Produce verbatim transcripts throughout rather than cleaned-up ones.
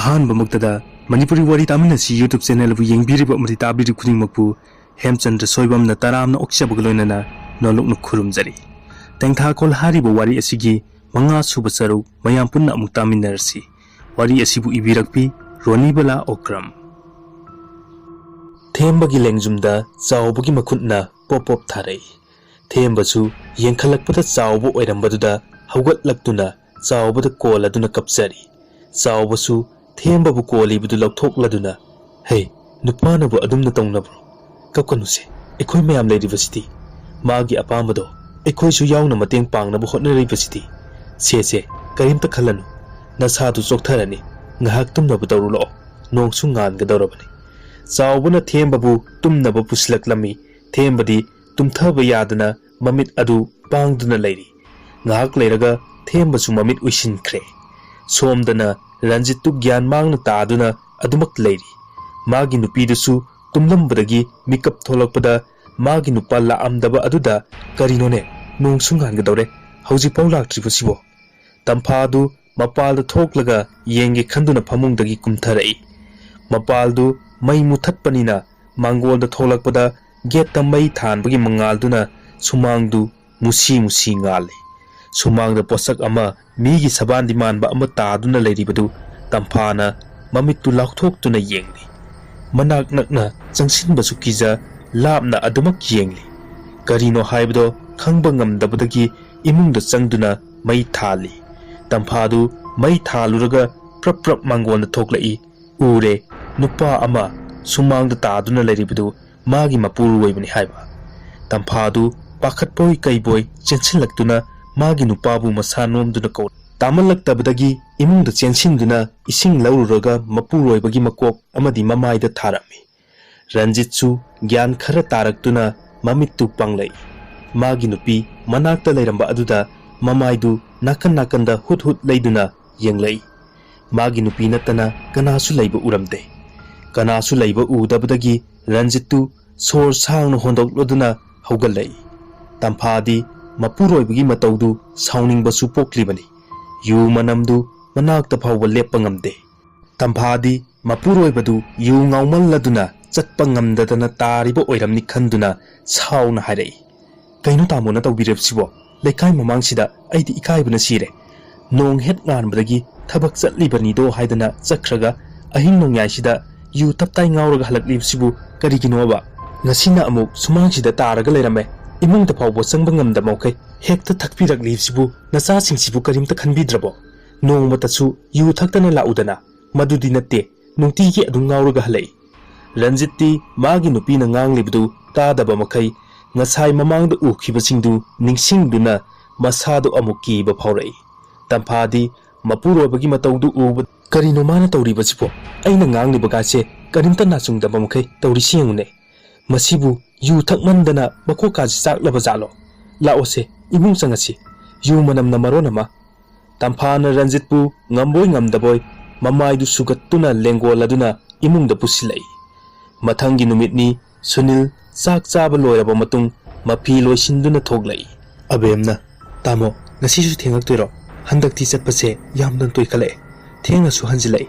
ꯑꯍꯥꯟꯕꯃꯛꯇꯗ ꯃꯅꯤꯄꯨꯔꯤ ꯋꯥꯔꯤ ꯇꯥꯃꯤꯟꯅꯁꯤ YouTube channel ꯑꯗꯨꯕꯨ ꯌꯦꯡꯕꯤꯔꯤꯕ ꯑꯃꯗꯤ ꯇꯥꯕꯤꯔꯤꯕ ꯈꯨꯗꯤꯡꯃꯛꯄꯨ ꯍꯦꯝꯆꯟꯗ꯭ꯔ ꯁꯣꯏꯕꯝꯅ ꯇꯔꯥꯝꯅ ꯑꯣꯛꯆꯕꯒ ꯂꯣꯏꯅꯅ ꯅꯣꯂꯨꯛꯅ ꯈꯨꯔꯨꯝꯖꯔꯤ꯫ ꯇꯦꯡꯊꯥꯈꯣꯜ ꯍꯥꯏꯔꯤꯕ ꯋꯥꯔꯤ ꯑꯁꯤꯒꯤ ꯃꯉꯥ ꯁꯨꯕ ꯁꯔꯨꯛ ꯃꯌꯥꯝ ꯄꯨꯟꯅ ꯑꯃꯨꯛ ꯇꯥꯃꯤꯟꯅꯔꯁꯤ꯫ ꯋꯥꯔꯤ ꯑꯁꯤꯕꯨ ꯏꯕꯤꯔꯛꯄꯤ ꯔꯣꯅꯤꯕꯂꯥ ꯑꯣꯀ꯭ꯔꯝ꯫ ꯊꯦꯝꯕꯒꯤ ꯂꯦꯡꯖꯨꯝꯗ ꯆꯥꯎꯕꯒꯤ ꯃꯈꯨꯠꯅ ꯄꯣꯞ ꯄꯣꯞ ꯊꯥꯔꯛꯏ꯫ ꯊꯦꯝꯕꯁꯨ ꯌꯦꯡꯈꯠꯂꯛꯄꯗ ꯆꯥꯎꯕ ꯑꯣꯏꯔꯝꯕꯗꯨꯗ ꯍꯧꯒꯠꯂꯛꯇꯨꯅ ꯆꯥꯎꯕꯗ ꯀꯣꯜꯂꯗꯨꯅ ꯀꯞꯆꯔꯤ꯫ ꯆꯥꯎꯕꯁꯨ ꯊꯦꯝꯕꯕꯨ ꯀꯣꯜꯂꯤꯕꯗꯨ ꯂꯧꯊꯣꯛꯂꯗꯨꯅ, "ꯍꯦ, ꯅꯨꯄꯥꯅꯕꯨ ꯑꯗꯨꯝꯅ ꯇꯧꯅꯕ꯭ꯔꯣ? ꯀꯞꯀꯅꯨꯁꯦ, ꯑꯩꯈꯣꯏ ꯃꯌꯥꯝ ꯂꯩꯔꯤꯕꯁꯤꯗꯤ꯫ ꯃꯥꯒꯤ ꯑꯄꯥꯝꯕꯗꯣ ꯑꯩꯈꯣꯏꯁꯨ ꯌꯥꯎꯅ ꯃꯇꯦꯡ ꯄꯥꯡꯅꯕ ꯍꯣꯠꯅꯔꯤꯕꯁꯤꯗꯤ꯫ ꯁꯦ ꯁꯦ, ꯀꯔꯤꯝꯇ ꯈꯜꯂꯅꯨ꯫ ꯅꯁꯥꯗꯨ ꯆꯣꯛꯊꯔꯅꯤ꯫ ꯉꯥꯏꯍꯥꯛ ꯇꯨꯝꯅꯕ ꯇꯧꯔꯨ ꯂꯥꯛꯑꯣ꯫ ꯅꯣꯡꯁꯨ ꯉꯥꯟꯒꯗꯧꯔꯕꯅꯤ꯫" ꯆꯥꯎꯕꯅ ꯊꯦꯝꯕꯕꯨ ꯇꯨꯝꯅꯕ ꯄꯨꯁꯤꯜꯂꯛꯂꯝꯃꯤ꯫ ꯊꯦꯝꯕꯗꯤ ꯇꯨꯝꯊꯕ ꯌꯥꯗꯅ ꯃꯃꯤꯠ ꯑꯗꯨ ꯄꯥꯡꯗꯨꯅ ꯂꯩꯔꯤ꯫ ꯉꯥꯏꯍꯥꯛ ꯂꯩꯔꯒ ꯊꯦꯝꯕꯁꯨ ꯃꯃꯤꯠ ꯎꯏꯁꯤꯟꯈ꯭ꯔꯦ꯫ ꯁꯣꯝꯗꯅ ꯔꯟꯖꯤꯠꯇꯨ ꯒ꯭ꯌꯥꯟ ꯃꯥꯡꯅ ꯇꯥꯗꯨꯅ ꯑꯗꯨꯃꯛ ꯂꯩꯔꯤ꯫ ꯃꯥꯒꯤ ꯅꯨꯄꯤꯗꯨꯁꯨ ꯇꯨꯝꯂꯝꯕꯗꯒꯤ ꯃꯤꯀꯞ ꯊꯣꯛꯂꯛꯄꯗ ꯃꯥꯒꯤ ꯅꯨꯄꯥ ꯂꯥꯛꯑꯝꯗꯕ ꯑꯗꯨꯗ, "ꯀꯔꯤꯅꯣꯅꯦ? ꯅꯣꯡꯁꯨ ꯉꯥꯟꯒꯗꯧꯔꯦ꯫ ꯍꯧꯖꯤꯛꯐꯥꯎ ꯂꯥꯛꯇ꯭ꯔꯤꯕꯁꯤꯕꯣ?" ꯇꯝꯐꯥꯗꯨ ꯃꯄꯥꯜꯗ ꯊꯣꯛꯂꯒ ꯌꯦꯡꯒꯦ ꯈꯟꯗꯨꯅ ꯐꯃꯨꯡꯗꯒꯤ ꯀꯨꯝꯊꯔꯛꯏ꯫ ꯃꯄꯥꯜꯗꯨ ꯃꯩ ꯃꯨꯊꯠꯄꯅꯤꯅ ꯃꯥꯡꯒꯣꯜꯗ ꯊꯣꯛꯂꯛꯄꯗ ꯒꯦꯠꯇ ꯃꯩ ꯊꯥꯟꯕꯒꯤ ꯃꯉꯥꯜꯗꯨꯅ ꯁꯨꯃꯥꯡꯗꯨ ꯃꯨꯁꯤ ꯃꯨꯁꯤ ꯉꯥꯜꯂꯤ꯫ ꯁꯨꯃꯥꯡꯗ ꯄꯣꯠꯁꯛ ꯑꯃ, ꯃꯤꯒꯤ ꯁꯕꯥꯟꯗꯤ ꯃꯥꯟꯕ ꯑꯃ ꯇꯥꯗꯨꯅ ꯂꯩꯔꯤꯕꯗꯨ ꯇꯝꯐꯥꯅ ꯃꯃꯤꯠꯇꯨ ꯂꯥꯎꯊꯣꯛꯇꯨꯅ ꯌꯦꯡꯂꯤ꯫ ꯃꯅꯥꯛ ꯅꯛꯅ ꯆꯪꯁꯤꯟꯕꯁꯨ ꯀꯤꯖ ꯂꯥꯞꯅ ꯑꯗꯨꯃꯛ ꯌꯦꯡꯂꯤ꯫ ꯀꯔꯤꯅꯣ ꯍꯥꯏꯕꯗꯣ ꯈꯪꯕ ꯉꯝꯗꯕꯗꯒꯤ ꯏꯃꯨꯡꯗ ꯆꯪꯗꯨꯅ ꯃꯩ ꯊꯥꯜꯂꯤ꯫ ꯇꯝꯐꯥꯗꯨ ꯃꯩ ꯊꯥꯜꯂꯨꯔꯒ ꯄ꯭ꯔꯞ ꯄ꯭ꯔꯞ ꯃꯥꯡꯒꯣꯟꯗ ꯊꯣꯛꯂꯛꯏ꯫ ꯎꯔꯦ, ꯅꯨꯄꯥ ꯑꯃ ꯁꯨꯃꯥꯡꯗ ꯇꯥꯗꯨꯅ ꯂꯩꯔꯤꯕꯗꯨ ꯃꯥꯒꯤ ꯃꯄꯨꯔꯣꯏꯕꯅꯤ ꯍꯥꯏꯕ꯫ ꯇꯝꯐꯥꯗꯨ ꯄꯥꯈꯠꯄꯣꯏ ꯀꯩꯕꯣꯏ ꯆꯦꯟꯁꯤꯜꯂꯛꯇꯨꯅ ꯃꯥꯒꯤ ꯅꯨꯄꯥꯕꯨ ꯃꯁꯥ ꯅꯣꯝꯗꯨꯅ ꯀꯧꯔꯦ꯫ ꯇꯥꯃꯜꯂꯛꯇꯕꯗꯒꯤ ꯏꯃꯨꯡꯗ ꯆꯦꯟꯁꯤꯟꯗꯨꯅ ꯏꯁꯤꯡ ꯂꯧꯔꯨꯔꯒ ꯃꯄꯨꯔꯣꯏꯕꯒꯤ ꯃꯀꯣꯛ ꯑꯃꯗꯤ ꯃꯃꯥꯏꯗ ꯊꯥꯔꯝꯃꯤ꯫ ꯔꯟꯖꯤꯠꯁꯨ ꯒ꯭ꯌꯥꯟ ꯈꯔ ꯇꯥꯔꯛꯇꯨꯅ ꯃꯃꯤꯠꯇꯨ ꯄꯥꯡꯂꯛꯏ꯫ ꯃꯥꯒꯤ ꯅꯨꯄꯤ ꯃꯅꯥꯛꯇ ꯂꯩꯔꯝꯕ ꯑꯗꯨꯗ ꯃꯃꯥꯏꯗꯨ ꯅꯥꯀꯟ ꯅꯥꯀꯟꯗ ꯍꯨꯠ ꯍꯨꯠ ꯂꯩꯗꯨꯅ ꯌꯦꯡꯂꯛꯏ꯫ ꯃꯥꯒꯤ ꯅꯨꯄꯤ ꯅꯠꯇꯅ ꯀꯅꯥꯁꯨ ꯂꯩꯕ ꯎꯔꯝꯗꯦ꯫ ꯀꯅꯥꯁꯨ ꯂꯩꯕ ꯎꯗꯕꯗꯒꯤ ꯔꯟꯖꯤꯠꯇꯨ ꯁꯣꯔ ꯁꯥꯡꯅ ꯍꯣꯟꯗꯣꯛꯂꯗꯨꯅ ꯍꯧꯒꯠꯂꯛꯏ꯫ ꯇꯝꯐꯥꯗꯤ ꯃꯄꯨꯔꯣꯏꯕꯒꯤ ꯃꯇꯧꯗꯨ ꯁꯥꯎꯅꯤꯡꯕꯁꯨ ꯄꯣꯛꯂꯤꯕꯅꯤ꯫ ꯌꯨ ꯃꯅꯝꯗꯨ ꯃꯅꯥꯛꯇ ꯐꯥꯎꯕ ꯂꯦꯞꯄ ꯉꯝꯗꯦ꯫ ꯇꯝꯐꯥꯗꯤ ꯃꯄꯨꯔꯣꯏꯕꯗꯨ ꯌꯨ ꯉꯥꯎꯃꯜꯂꯗꯨꯅ ꯆꯠꯄ ꯉꯝꯗꯗꯅ ꯇꯥꯔꯤꯕ ꯑꯣꯏꯔꯝꯅꯤ ꯈꯟꯗꯨꯅ ꯁꯥꯎꯅ ꯍꯥꯏꯔꯛꯏ, "ꯀꯩꯅꯣ ꯇꯥꯃꯣꯅ ꯇꯧꯕꯤꯔꯤꯕꯁꯤꯕꯣ? ꯂꯩꯀꯥꯏ ꯃꯃꯥꯡꯁꯤꯗ ꯑꯩꯗꯤ ꯏꯀꯥꯏꯕꯅ ꯁꯤꯔꯦ꯫ ꯅꯣꯡ ꯍꯦꯛ ꯉꯥꯟꯕꯗꯒꯤ ꯊꯕꯛ ꯆꯠꯂꯤꯕꯅꯤꯗꯣ ꯍꯥꯏꯗꯅ ꯆꯠꯈ꯭ꯔꯒ ꯑꯍꯤꯡ ꯅꯣꯡꯌꯥꯏꯁꯤꯗ ꯌꯨ ꯇꯞꯇꯥꯏ ꯉꯥꯎꯔꯒ ꯍꯜꯂꯛꯂꯤꯕꯁꯤꯕꯨ ꯀꯔꯤꯒꯤꯅꯣꯕ? ꯉꯁꯤꯅ ꯑꯃꯨꯛ ꯁꯨꯃꯥꯡꯁꯤꯗ ꯇꯥꯔꯒ ꯂꯩꯔꯝꯃꯦ꯫ ꯏꯃꯨꯡꯗ ꯐꯥꯎꯕ ꯆꯪꯕ ꯉꯝꯗꯕ ꯃꯈꯩ ꯍꯦꯛꯇ ꯊꯛꯄꯤꯔꯛꯂꯤꯕꯁꯤꯕꯨ ꯅꯆꯥꯁꯤꯡꯁꯤꯕꯨ ꯀꯔꯤꯝꯇ ꯈꯟꯕꯤꯗ꯭ꯔꯕꯣ? ꯅꯣꯡꯃꯇꯁꯨ ꯌꯨ ꯊꯛꯇꯅ ꯂꯥꯛꯎꯗꯅ, ꯃꯗꯨꯗꯤ ꯅꯠꯇꯦ, ꯅꯨꯡꯇꯤꯒꯤ ꯑꯗꯨꯝ ꯉꯥꯎꯔꯒ ꯍꯜꯂꯛꯏ"꯫ ꯔꯟꯖꯤꯠꯇꯤ ꯃꯥꯒꯤ ꯅꯨꯄꯤꯅ ꯉꯥꯡꯂꯤꯕꯗꯨ ꯇꯥꯗꯕ ꯃꯈꯩ ꯉꯁꯥꯏ ꯃꯃꯥꯡꯗ ꯎꯈꯤꯕꯁꯤꯡꯗꯨ ꯅꯤꯡꯁꯤꯡꯗꯨꯅ ꯃꯁꯥꯗꯨ ꯑꯃꯨꯛ ꯀꯤꯕ ꯐꯥꯎꯔꯛꯏ꯫ ꯇꯝꯐꯥꯗꯤ ꯃꯄꯨꯔꯣꯏꯕꯒꯤ ꯃꯇꯧꯗꯨ ꯎꯕ, "ꯀꯔꯤꯅꯣ ꯃꯥꯅ ꯇꯧꯔꯤꯕꯁꯤꯕꯣ? ꯑꯩꯅ ꯉꯥꯡꯂꯤꯕꯒꯥꯁꯦ ꯀꯔꯤꯝꯇ ꯅꯥꯆꯨꯡꯗꯕ ꯃꯈꯩ ꯇꯧꯔꯤꯁꯤ ꯌꯦꯡꯉꯨꯅꯦ꯫ ꯃꯁꯤꯕꯨ ꯌꯨ ꯊꯛꯃꯟꯗꯅ ꯃꯀꯣꯛꯀꯥꯁꯤ ꯆꯥꯛꯂꯕ ꯖꯥꯠꯂꯣ? ꯂꯥꯛꯑꯣꯁꯦ, ꯏꯃꯨꯡ ꯆꯪꯉꯁꯤ꯫ ꯌꯨ ꯃꯅꯝꯅ ꯃꯔꯣꯟ ꯑꯃ"꯫ ꯇꯝꯐꯥꯅ ꯔꯟꯖꯤꯠꯄꯨ ꯉꯝꯕꯣꯏ ꯉꯝꯗꯕꯣꯏ ꯃꯃꯥꯏꯗꯨ ꯁꯨꯒꯠꯇꯨꯅ ꯂꯦꯡꯒꯣꯜ ꯑꯗꯨꯅ ꯏꯃꯨꯡꯗ ꯄꯨꯁꯤꯜꯂꯛꯏ꯫ ꯃꯊꯪꯒꯤ ꯅꯨꯃꯤꯠꯅꯤ꯫ ꯁꯨꯅꯤꯜ ꯆꯥꯛ ꯆꯥꯕ ꯂꯣꯏꯔꯕ ꯃꯇꯨꯡ ꯃꯐꯤ ꯂꯣꯏꯁꯤꯟꯗꯨꯅ ꯊꯣꯛꯂꯛꯏ꯫ ꯑꯕꯦꯝꯅ, "ꯇꯥꯃꯣ, ꯉꯁꯤꯁꯨ ꯊꯦꯡꯂꯛꯇꯣꯏꯔꯣ? ꯍꯟꯗꯛꯇꯤ ꯆꯠꯄꯁꯦ ꯌꯥꯝꯅ ꯇꯣꯏꯈꯠꯂꯛꯑꯦ꯫ ꯊꯦꯡꯅꯁꯨ ꯍꯟꯖꯤꯜꯂꯛꯏ꯫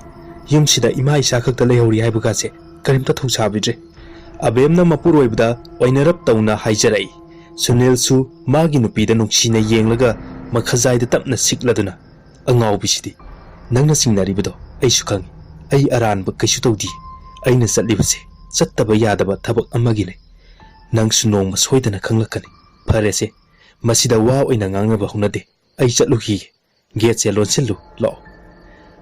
ꯌꯨꯝꯁꯤꯗ ꯏꯃꯥ ꯏꯆꯥ ꯈꯛꯇ ꯂꯩꯍꯧꯔꯤ ꯍꯥꯏꯕꯒꯥꯁꯦ ꯀꯔꯤꯝꯇ ꯊꯧꯁꯥꯕꯤꯗ꯭ꯔꯦ"꯫ ꯑꯕꯦꯝꯅ ꯃꯄꯨꯔꯣꯏꯕꯗ ꯑꯣꯏꯅꯔꯞ ꯇꯧꯅ ꯍꯥꯏꯖꯔꯛꯏ꯫ ꯁꯨꯅꯤꯜꯁꯨ ꯃꯥꯒꯤ ꯅꯨꯄꯤꯗ ꯅꯨꯡꯁꯤꯅ ꯌꯦꯡꯂꯒ ꯃꯈꯖꯥꯏꯗ ꯇꯞꯅ ꯁꯤꯛꯂꯗꯨꯅ, "ꯑꯉꯥꯎꯕꯤꯁꯤꯗꯤ, ꯅꯪꯅ ꯆꯤꯡꯅꯔꯤꯕꯗꯣ ꯑꯩꯁꯨ ꯈꯪꯏ꯫ ꯑꯩ ꯑꯔꯥꯟꯕ ꯀꯩꯁꯨ ꯇꯧꯗꯤꯌꯦ꯫ ꯑꯩꯅ ꯆꯠꯂꯤꯕꯁꯦ ꯆꯠꯇꯕ ꯌꯥꯗꯕ ꯊꯕꯛ ꯑꯃꯒꯤꯅꯦ꯫ ꯅꯪꯁꯨ ꯅꯣꯡꯃ ꯁꯣꯏꯗꯅ ꯈꯪꯂꯛꯀꯅꯤ꯫ ꯐꯔꯦꯁꯦ, ꯃꯁꯤꯗ ꯋꯥ ꯑꯣꯏꯅ ꯉꯥꯡꯅꯕ ꯍꯧꯅꯗꯦ꯫ ꯑꯩ ꯆꯠꯂꯨꯈꯤꯒꯦ꯫ ꯒꯦꯠꯁꯦ ꯂꯣꯟꯁꯤꯜꯂꯨ, ꯂꯥꯛꯑꯣ꯫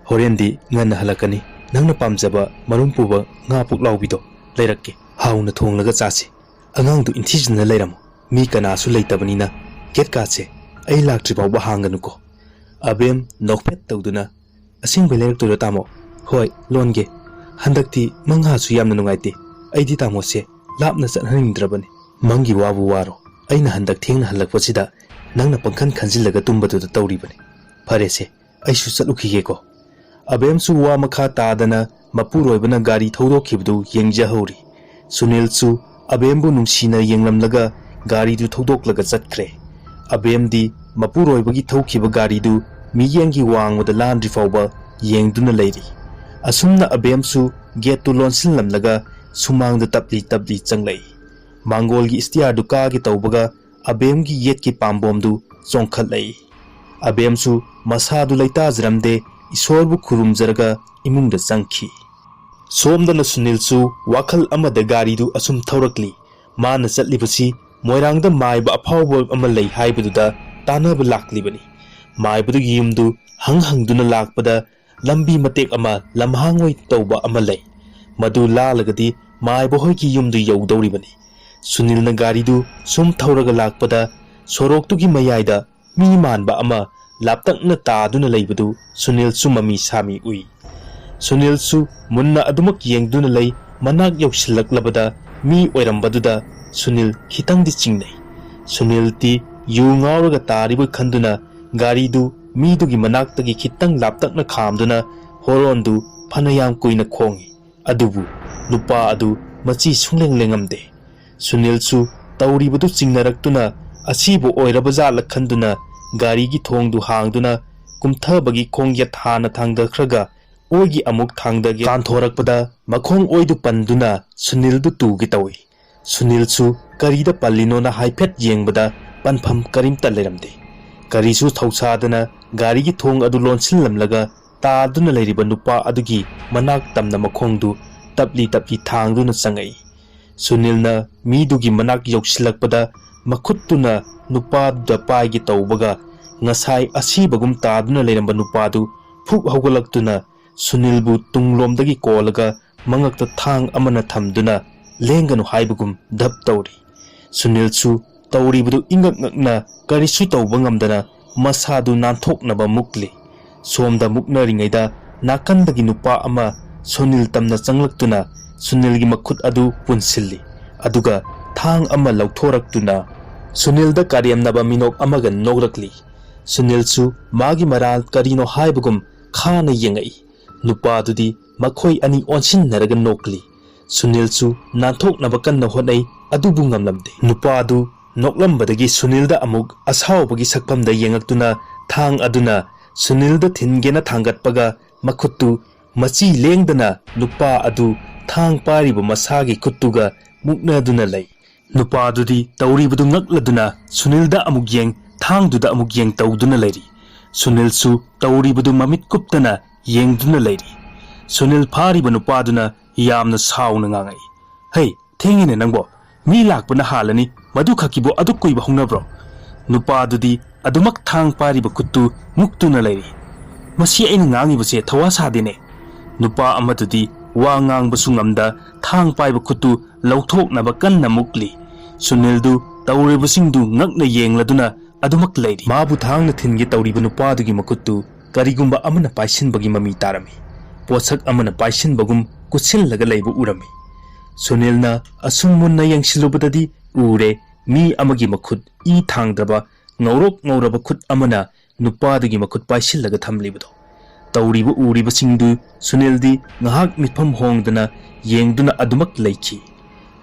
ꯍꯣꯔꯦꯟꯗꯤ ꯉꯟꯅ ꯍꯜꯂꯛꯀꯅꯤ꯫ ꯅꯪꯅ ꯄꯥꯝꯖꯕ ꯃꯔꯨꯝ ꯄꯨꯕ ꯉꯥ ꯄꯨꯛꯂꯥꯎꯕꯤꯗꯣ ꯂꯩꯔꯛꯀꯦ꯫ ꯍꯥꯎꯅ ꯊꯣꯡꯂꯒ ꯆꯥꯁꯤ꯫ ꯑꯉꯥꯡꯗꯨ ꯏꯟꯊꯤꯖꯅ ꯂꯩꯔꯝꯃꯣ꯫ ꯃꯤ ꯀꯅꯥꯁꯨ ꯂꯩꯇꯕꯅꯤꯅ ꯒꯦꯠꯀꯥꯁꯦ ꯑꯩ ꯂꯥꯛꯇ꯭ꯔꯤ ꯐꯥꯎꯕ ꯍꯥꯡꯒꯅꯨꯀꯣ"꯫ ꯑꯕꯦꯝ ꯅꯣꯛꯐꯦꯠ ꯇꯧꯗꯨꯅ, "ꯑꯁꯦꯡꯕꯩ ꯂꯩꯔꯛꯇꯣꯏꯔꯣ ꯇꯥꯃꯣ?" "ꯍꯣꯏ, ꯂꯣꯟꯒꯦ꯫ ꯍꯟꯗꯛꯇꯤ ꯃꯉꯥꯁꯨ ꯌꯥꯝꯅ ꯅꯨꯡꯉꯥꯏꯇꯦ꯫ ꯑꯩꯗꯤ ꯇꯥꯃꯣꯁꯦ ꯂꯥꯞꯅ ꯆꯠꯍꯟꯅꯤꯡꯗ꯭ꯔꯕꯅꯤ꯫ ꯃꯪꯒꯤ ꯋꯥꯕꯨ ꯋꯥꯔꯣ꯫ ꯑꯩꯅ ꯍꯟꯗꯛ ꯊꯦꯡꯅ ꯍꯜꯂꯛꯄꯁꯤꯗ ꯅꯪꯅ ꯄꯪꯈꯟ ꯈꯟꯖꯤꯜꯂꯒ ꯇꯨꯝꯕꯗꯨꯗ ꯇꯧꯔꯤꯕꯅꯤ꯫ ꯐꯔꯦꯁꯦ, ꯑꯩꯁꯨ ꯆꯠꯂꯨꯈꯤꯒꯦꯀꯣ"꯫ ꯑꯕꯦꯝꯁꯨ ꯋꯥ ꯃꯈꯥ ꯇꯥꯗꯅ ꯃꯄꯨꯔꯣꯏꯕꯅ ꯒꯥꯔꯤ ꯊꯧꯗꯣꯛꯈꯤꯕꯗꯨ ꯌꯦꯡꯖꯍꯧꯔꯤ꯫ ꯁꯨꯅꯤꯜꯁꯨ ꯑꯕꯦꯝꯕꯨ ꯅꯨꯡꯁꯤꯅ ꯌꯦꯡꯂꯝꯂꯒ ꯒꯥꯔꯤꯗꯨ ꯊꯧꯗꯣꯛꯂꯒ ꯆꯠꯈ꯭ꯔꯦ꯫ ꯑꯕꯦꯝꯗꯤ ꯃꯄꯨꯔꯣꯏꯕꯒꯤ ꯊꯧꯈꯤꯕ ꯒꯥꯔꯤꯗꯨ ꯃꯤꯠꯌꯦꯡꯒꯤ ꯋꯥꯡꯃꯗ ꯂꯥꯟꯗ꯭ꯔꯤ ꯐꯥꯎꯕ ꯌꯦꯡꯗꯨꯅ ꯂꯩꯔꯤ꯫ ꯑꯁꯨꯝꯅ ꯑꯕꯦꯝꯁꯨ ꯒꯦꯠꯇꯨ ꯂꯣꯟꯁꯤꯜꯂꯝꯂꯒ ꯁꯨꯃꯥꯡꯗ ꯇꯞꯂꯤ ꯇꯞꯂꯤ ꯆꯪꯂꯛꯏ꯫ ꯃꯥꯡꯒꯣꯜꯒꯤ ꯏꯁꯇꯤꯌꯥꯔꯗꯨ ꯀꯥꯒꯦ ꯇꯧꯕꯒ ꯑꯕꯦꯝꯒꯤ ꯌꯦꯠꯀꯤ ꯄꯥꯝꯕꯣꯝꯗꯨ ꯆꯣꯡꯈꯠꯂꯛꯏ꯫ ꯑꯕꯦꯝꯁꯨ ꯃꯁꯥꯗꯨ ꯂꯩꯇꯥꯖꯔꯝꯗꯦ, ꯏꯁꯣꯔꯕꯨ ꯈꯨꯔꯨꯝꯖꯔꯒ ꯏꯃꯨꯡꯗ ꯆꯪꯈꯤ꯫ ꯁꯣꯝꯗꯅ ꯁꯨꯅꯤꯜꯁꯨ ꯋꯥꯈꯜ ꯑꯃꯗ ꯒꯥꯔꯤꯗꯨ ꯑꯁꯨꯝ ꯊꯧꯔꯛꯂꯤ꯫ ꯃꯥꯅ ꯆꯠꯂꯤꯕꯁꯤ ꯃꯣꯏꯔꯥꯡꯗ ꯃꯥꯏꯕ ꯑꯐꯥꯎꯕ ꯑꯃ ꯂꯩ ꯍꯥꯏꯕꯗꯨꯗ ꯇꯥꯟꯅꯕ ꯂꯥꯛꯂꯤꯕꯅꯤ꯫ ꯃꯥꯏꯕꯗꯨꯒꯤ ꯌꯨꯝꯗꯨ ꯍꯪ ꯍꯪꯗꯨꯅ ꯂꯥꯛꯄꯗ ꯂꯝꯕꯤ ꯃꯇꯦꯛ ꯑꯃ ꯂꯝꯍꯥꯡ ꯑꯣꯏ ꯇꯧꯕ ꯑꯃ ꯂꯩ꯫ ꯃꯗꯨ ꯂꯥꯜꯂꯒꯗꯤ ꯃꯥꯏꯕ ꯍꯣꯏꯒꯤ ꯌꯨꯝꯗꯨ ꯌꯧꯗꯧꯔꯤꯕꯅꯤ꯫ ꯁꯨꯅꯤꯜꯅ ꯒꯥꯔꯤꯗꯨ ꯁꯨꯝ ꯊꯧꯔꯒ ꯂꯥꯛꯄꯗ ꯁꯣꯔꯣꯛꯇꯨꯒꯤ ꯃꯌꯥꯏꯗ ꯃꯤ ꯃꯥꯟꯕ ꯑꯃ ꯂꯥꯞꯇꯛꯅ ꯇꯥꯗꯨꯅ ꯂꯩꯕꯗꯨ ꯁꯨꯅꯤꯜꯁꯨ ꯃꯃꯤ ꯁꯥꯃꯤ ꯎꯏ꯫ ꯁꯨꯅꯤꯜꯁꯨ ꯃꯨꯟꯅ ꯑꯗꯨꯃꯛ ꯌꯦꯡꯗꯨꯅ ꯂꯩ꯫ ꯃꯅꯥꯛ ꯌꯧꯁꯤꯜꯂꯛꯂꯕꯗ ꯃꯤ ꯑꯣꯏꯔꯝꯕꯗꯨꯗ ꯁꯨꯅꯤꯜ ꯈꯤꯇꯪꯗꯤ ꯆꯤꯡꯅꯩ꯫ ꯁꯨꯅꯤꯜꯗꯤ ꯌꯨ ꯉꯥꯎꯔꯒ ꯇꯥꯔꯤꯕꯣꯏ ꯈꯟꯗꯨꯅ ꯒꯥꯔꯤꯗꯨ ꯃꯤꯗꯨꯒꯤ ꯃꯅꯥꯛꯇꯒꯤ ꯈꯤꯇꯪ ꯂꯥꯞꯇꯛꯅ ꯈꯥꯝꯗꯨꯅ ꯍꯣꯔꯣꯟꯗꯨ ꯐꯅꯌꯥꯝ ꯀꯨꯏꯅ ꯈꯣꯡꯏ꯫ ꯑꯗꯨꯕꯨ ꯅꯨꯄꯥ ꯑꯗꯨ ꯃꯆꯤ ꯁꯨꯡꯂꯦꯡ ꯂꯦꯡꯉꯝꯗꯦ꯫ ꯁꯨꯅꯤꯜꯁꯨ ꯇꯧꯔꯤꯕꯗꯨ ꯆꯤꯡꯅꯔꯛꯇꯨꯅ ꯑꯁꯤꯕꯨ ꯑꯣꯏꯔꯕ ꯖꯥꯠꯂ ꯈꯟꯗꯨꯅ ꯒꯥꯔꯤꯒꯤ ꯊꯣꯡꯗꯨ ꯍꯥꯡꯗꯨꯅ ꯀꯨꯝꯊꯕꯒꯤ ꯈꯣꯡꯌꯦꯠ ꯍꯥꯟꯅ ꯊꯥꯡꯗꯈ꯭ꯔꯒ ꯑꯣꯏꯒꯤ ꯑꯃꯨꯛ ꯊꯥꯡꯗꯒꯦ ꯀꯥꯟꯊꯣꯔꯛꯄꯗ ꯃꯈꯣꯡ ꯑꯣꯏꯗꯨ ꯄꯟꯗꯨꯅ ꯁꯨꯅꯤꯜꯗꯨ ꯇꯨꯒꯦ ꯇꯧꯏ꯫ ꯁꯨꯅꯤꯜꯁꯨ ꯀꯔꯤꯗ ꯄꯜꯂꯤꯅꯣꯅ ꯍꯥꯏꯐꯦꯠ ꯌꯦꯡꯕꯗ ꯄꯟꯐꯝ ꯀꯔꯤꯝꯇ ꯂꯩꯔꯝꯗꯦ꯫ ꯀꯔꯤꯁꯨ ꯊꯧꯁꯥꯗꯅ ꯒꯥꯔꯤꯒꯤ ꯊꯣꯡ ꯑꯗꯨ ꯂꯣꯟꯁꯤꯜꯂꯝꯂꯒ ꯇꯥꯗꯨꯅ ꯂꯩꯔꯤꯕ ꯅꯨꯄꯥ ꯑꯗꯨꯒꯤ ꯃꯅꯥꯛ ꯇꯝꯅ ꯃꯈꯣꯡꯗꯨ ꯇꯞꯂꯤ ꯇꯞꯂꯤ ꯊꯥꯡꯗꯨꯅ ꯆꯪꯉꯛꯏ꯫ ꯁꯨꯅꯤꯜꯅ ꯃꯤꯗꯨꯒꯤ ꯃꯅꯥꯛ ꯌꯧꯁꯤꯜꯂꯛꯄꯗ ꯃꯈꯨꯠꯇꯨꯅ ꯅꯨꯄꯥꯗꯨꯗ ꯄꯥꯏꯒꯦ ꯇꯧꯕꯒ ꯉꯁꯥꯏ ꯑꯁꯤꯕꯒꯨꯝ ꯇꯥꯗꯨꯅ ꯂꯩꯔꯝꯕ ꯅꯨꯄꯥꯗꯨ ꯐꯨꯛ ꯍꯧꯒꯠꯂꯛꯇꯨꯅ ꯁꯨꯅꯤꯜꯕꯨ ꯇꯨꯡꯂꯣꯝꯗꯒꯤ ꯀꯣꯜꯂꯒ ꯃꯉꯛꯇ ꯊꯥꯡ ꯑꯃꯅ ꯊꯝꯗꯨꯅ ꯂꯦꯡꯒꯅꯨ ꯍꯥꯏꯕꯒꯨꯝ ꯙꯞ ꯇꯧꯔꯤ꯫ ꯁꯨꯅꯤꯜꯁꯨ ꯇꯧꯔꯤꯕꯗꯨ ꯏꯉꯛ ꯉꯛꯅ ꯀꯔꯤꯁꯨ ꯇꯧꯕ ꯉꯝꯗꯅ ꯃꯁꯥꯗꯨ ꯅꯥꯟꯊꯣꯛꯅꯕ ꯃꯨꯛꯂꯤ꯫ ꯁꯣꯝꯗ ꯃꯨꯛꯅꯔꯤꯉꯩꯗ ꯅꯥꯀꯟꯗꯒꯤ ꯅꯨꯄꯥ ꯑꯃ ꯁꯨꯅꯤꯜ ꯇꯝꯅ ꯆꯪꯂꯛꯇꯨꯅ ꯁꯨꯅꯤꯜꯒꯤ ꯃꯈꯨꯠ ꯑꯗꯨ ꯄꯨꯟꯁꯤꯜꯂꯤ꯫ ꯑꯗꯨꯒ ꯊꯥꯡ ꯑꯃ ꯂꯧꯊꯣꯔꯛꯇꯨꯅ ꯁꯨꯅꯤꯜꯗ ꯀꯥꯔꯦꯝꯅꯕ ꯃꯤꯅꯣꯛ ꯑꯃꯒ ꯅꯣꯛꯂꯛꯂꯤ꯫ ꯁꯨꯅꯤꯜꯁꯨ ꯃꯥꯒꯤ ꯃꯔꯥꯜ ꯀꯔꯤꯅꯣ ꯍꯥꯏꯕꯒꯨꯝ ꯈꯥꯅ ꯌꯦꯡꯉꯛꯏ꯫ ꯅꯨꯄꯥꯗꯨꯗꯤ ꯃꯈꯣꯏ ꯑꯅꯤ ꯑꯣꯟꯁꯤꯟꯅꯔꯒ ꯅꯣꯛꯂꯤ꯫ ꯁꯨꯅꯤꯜꯁꯨ ꯅꯥꯟꯊꯣꯛꯅꯕ ꯀꯟꯅ ꯍꯣꯠꯅꯩ, ꯑꯗꯨꯕꯨ ꯉꯝꯂꯝꯗꯦ꯫ ꯅꯨꯄꯥꯗꯨ ꯅꯣꯛꯂꯝꯕꯗꯒꯤ ꯁꯨꯅꯤꯜꯗ ꯑꯃꯨꯛ ꯑꯁꯥꯎꯕꯒꯤ ꯁꯛꯐꯝꯗ ꯌꯦꯡꯉꯛꯇꯨꯅ ꯊꯥꯡ ꯑꯗꯨꯅ ꯁꯨꯅꯤꯜꯗ ꯊꯤꯟꯒꯦꯅ ꯊꯥꯡꯒꯠꯄꯒ ꯃꯈꯨꯠꯇꯨ ꯃꯆꯤ ꯂꯦꯡꯗꯅ ꯅꯨꯄꯥ ꯑꯗꯨ ꯊꯥꯡ ꯄꯥꯏꯔꯤꯕ ꯃꯁꯥꯒꯤ ꯈꯨꯠꯇꯨꯒ ꯃꯨꯛꯅꯗꯨꯅ ꯂꯩ꯫ ꯅꯨꯄꯥꯗꯨꯗꯤ ꯇꯧꯔꯤꯕꯗꯨ ꯉꯛꯂꯗꯨꯅ ꯁꯨꯅꯤꯜꯗ ꯑꯃꯨꯛ ꯌꯦꯡ, ꯊꯥꯡꯗꯨꯗ ꯑꯃꯨꯛ ꯌꯦꯡ ꯇꯧꯗꯨꯅ ꯂꯩꯔꯤ꯫ ꯁꯨꯅꯤꯜꯁꯨ ꯇꯧꯔꯤꯕꯗꯨ ꯃꯃꯤꯠ ꯀꯨꯞꯇꯅ ꯌꯦꯡꯗꯨꯅ ꯂꯩꯔꯤ꯫ ꯁꯨꯅꯤꯜ ꯐꯥꯔꯤꯕ ꯅꯨꯄꯥꯗꯨꯅ ꯌꯥꯝꯅ ꯁꯥꯎꯅ ꯉꯥꯡꯉꯛꯏ, "ꯍꯩ, ꯊꯦꯡꯉꯦꯅꯦ ꯅꯪꯕꯣ꯫ ꯃꯤ ꯂꯥꯛꯄꯅ ꯍꯥꯜꯂꯅꯤ, ꯃꯗꯨ ꯈꯛꯀꯤꯕꯨ ꯑꯗꯨꯛ ꯀꯨꯏꯕ ꯍꯧꯅꯕ꯭ꯔꯣ?" ꯅꯨꯄꯥꯗꯨꯗꯤ ꯑꯗꯨꯃꯛ ꯊꯥꯡ ꯄꯥꯏꯔꯤꯕ ꯈꯨꯠꯇꯨ ꯃꯨꯛꯇꯨꯅ ꯂꯩꯔꯤ꯫ "ꯃꯁꯤ ꯑꯩꯅ ꯉꯥꯡꯉꯤꯕꯁꯦ ꯊꯋꯥ ꯁꯥꯗꯦꯅꯦ꯫" ꯅꯨꯄꯥ ꯑꯃꯗꯨꯗꯤ ꯋꯥ ꯉꯥꯡꯕꯁꯨ ꯉꯝꯗ ꯊꯥꯡ ꯄꯥꯏꯕ ꯈꯨꯠꯇꯨ ꯂꯧꯊꯣꯛꯅꯕ ꯀꯟꯅ ꯃꯨꯛꯂꯤ꯫ ꯁꯨꯅꯤꯜꯗꯨ ꯇꯧꯔꯤꯕꯁꯤꯡꯗꯨ ꯉꯛꯅ ꯌꯦꯡꯂꯗꯨꯅ ꯑꯗꯨꯃꯛ ꯂꯩꯔꯤ꯫ ꯃꯥꯕꯨ ꯊꯥꯡꯅ ꯊꯤꯟꯒꯦ ꯇꯧꯔꯤꯕ ꯅꯨꯄꯥꯗꯨꯒꯤ ꯃꯈꯨꯠꯇꯨ ꯀꯔꯤꯒꯨꯝꯕ ꯑꯃꯅ ꯄꯥꯏꯁꯤꯟꯕꯒꯤ ꯃꯃꯤ ꯇꯥꯔꯝꯃꯤ꯫ ꯄꯣꯠꯁꯛ ꯑꯃꯅ ꯄꯥꯏꯁꯤꯟꯕꯒꯨꯝ ꯀꯨꯠꯁꯤꯜꯂꯒ ꯂꯩꯕ ꯎꯔꯝꯃꯤ꯫ ꯁꯨꯅꯤꯜꯅ ꯑꯁꯨꯝ ꯃꯨꯟꯅ ꯌꯦꯡꯁꯤꯜꯂꯨꯕꯗꯗꯤ ꯎꯔꯦ, ꯃꯤ ꯑꯃꯒꯤ ꯃꯈꯨꯠ, ꯏ ꯊꯥꯡꯗ꯭ꯔꯕ ꯉꯧꯔꯣꯛ ꯉꯧꯔꯕ ꯈꯨꯠ ꯑꯃꯅ ꯅꯨꯄꯥꯗꯨꯒꯤ ꯃꯈꯨꯠ ꯄꯥꯏꯁꯤꯜꯂꯒ ꯊꯝꯂꯤꯕꯗꯣ꯫ ꯇꯧꯔꯤꯕ ꯎꯔꯤꯕꯁꯤꯡꯗꯨ ꯁꯨꯅꯤꯜꯗꯤ ꯉꯥꯏꯍꯥꯛ ꯃꯤꯠꯐꯝ ꯍꯣꯡꯗꯅ ꯌꯦꯡꯗꯨꯅ ꯑꯗꯨꯃꯛ ꯂꯩꯈꯤ꯫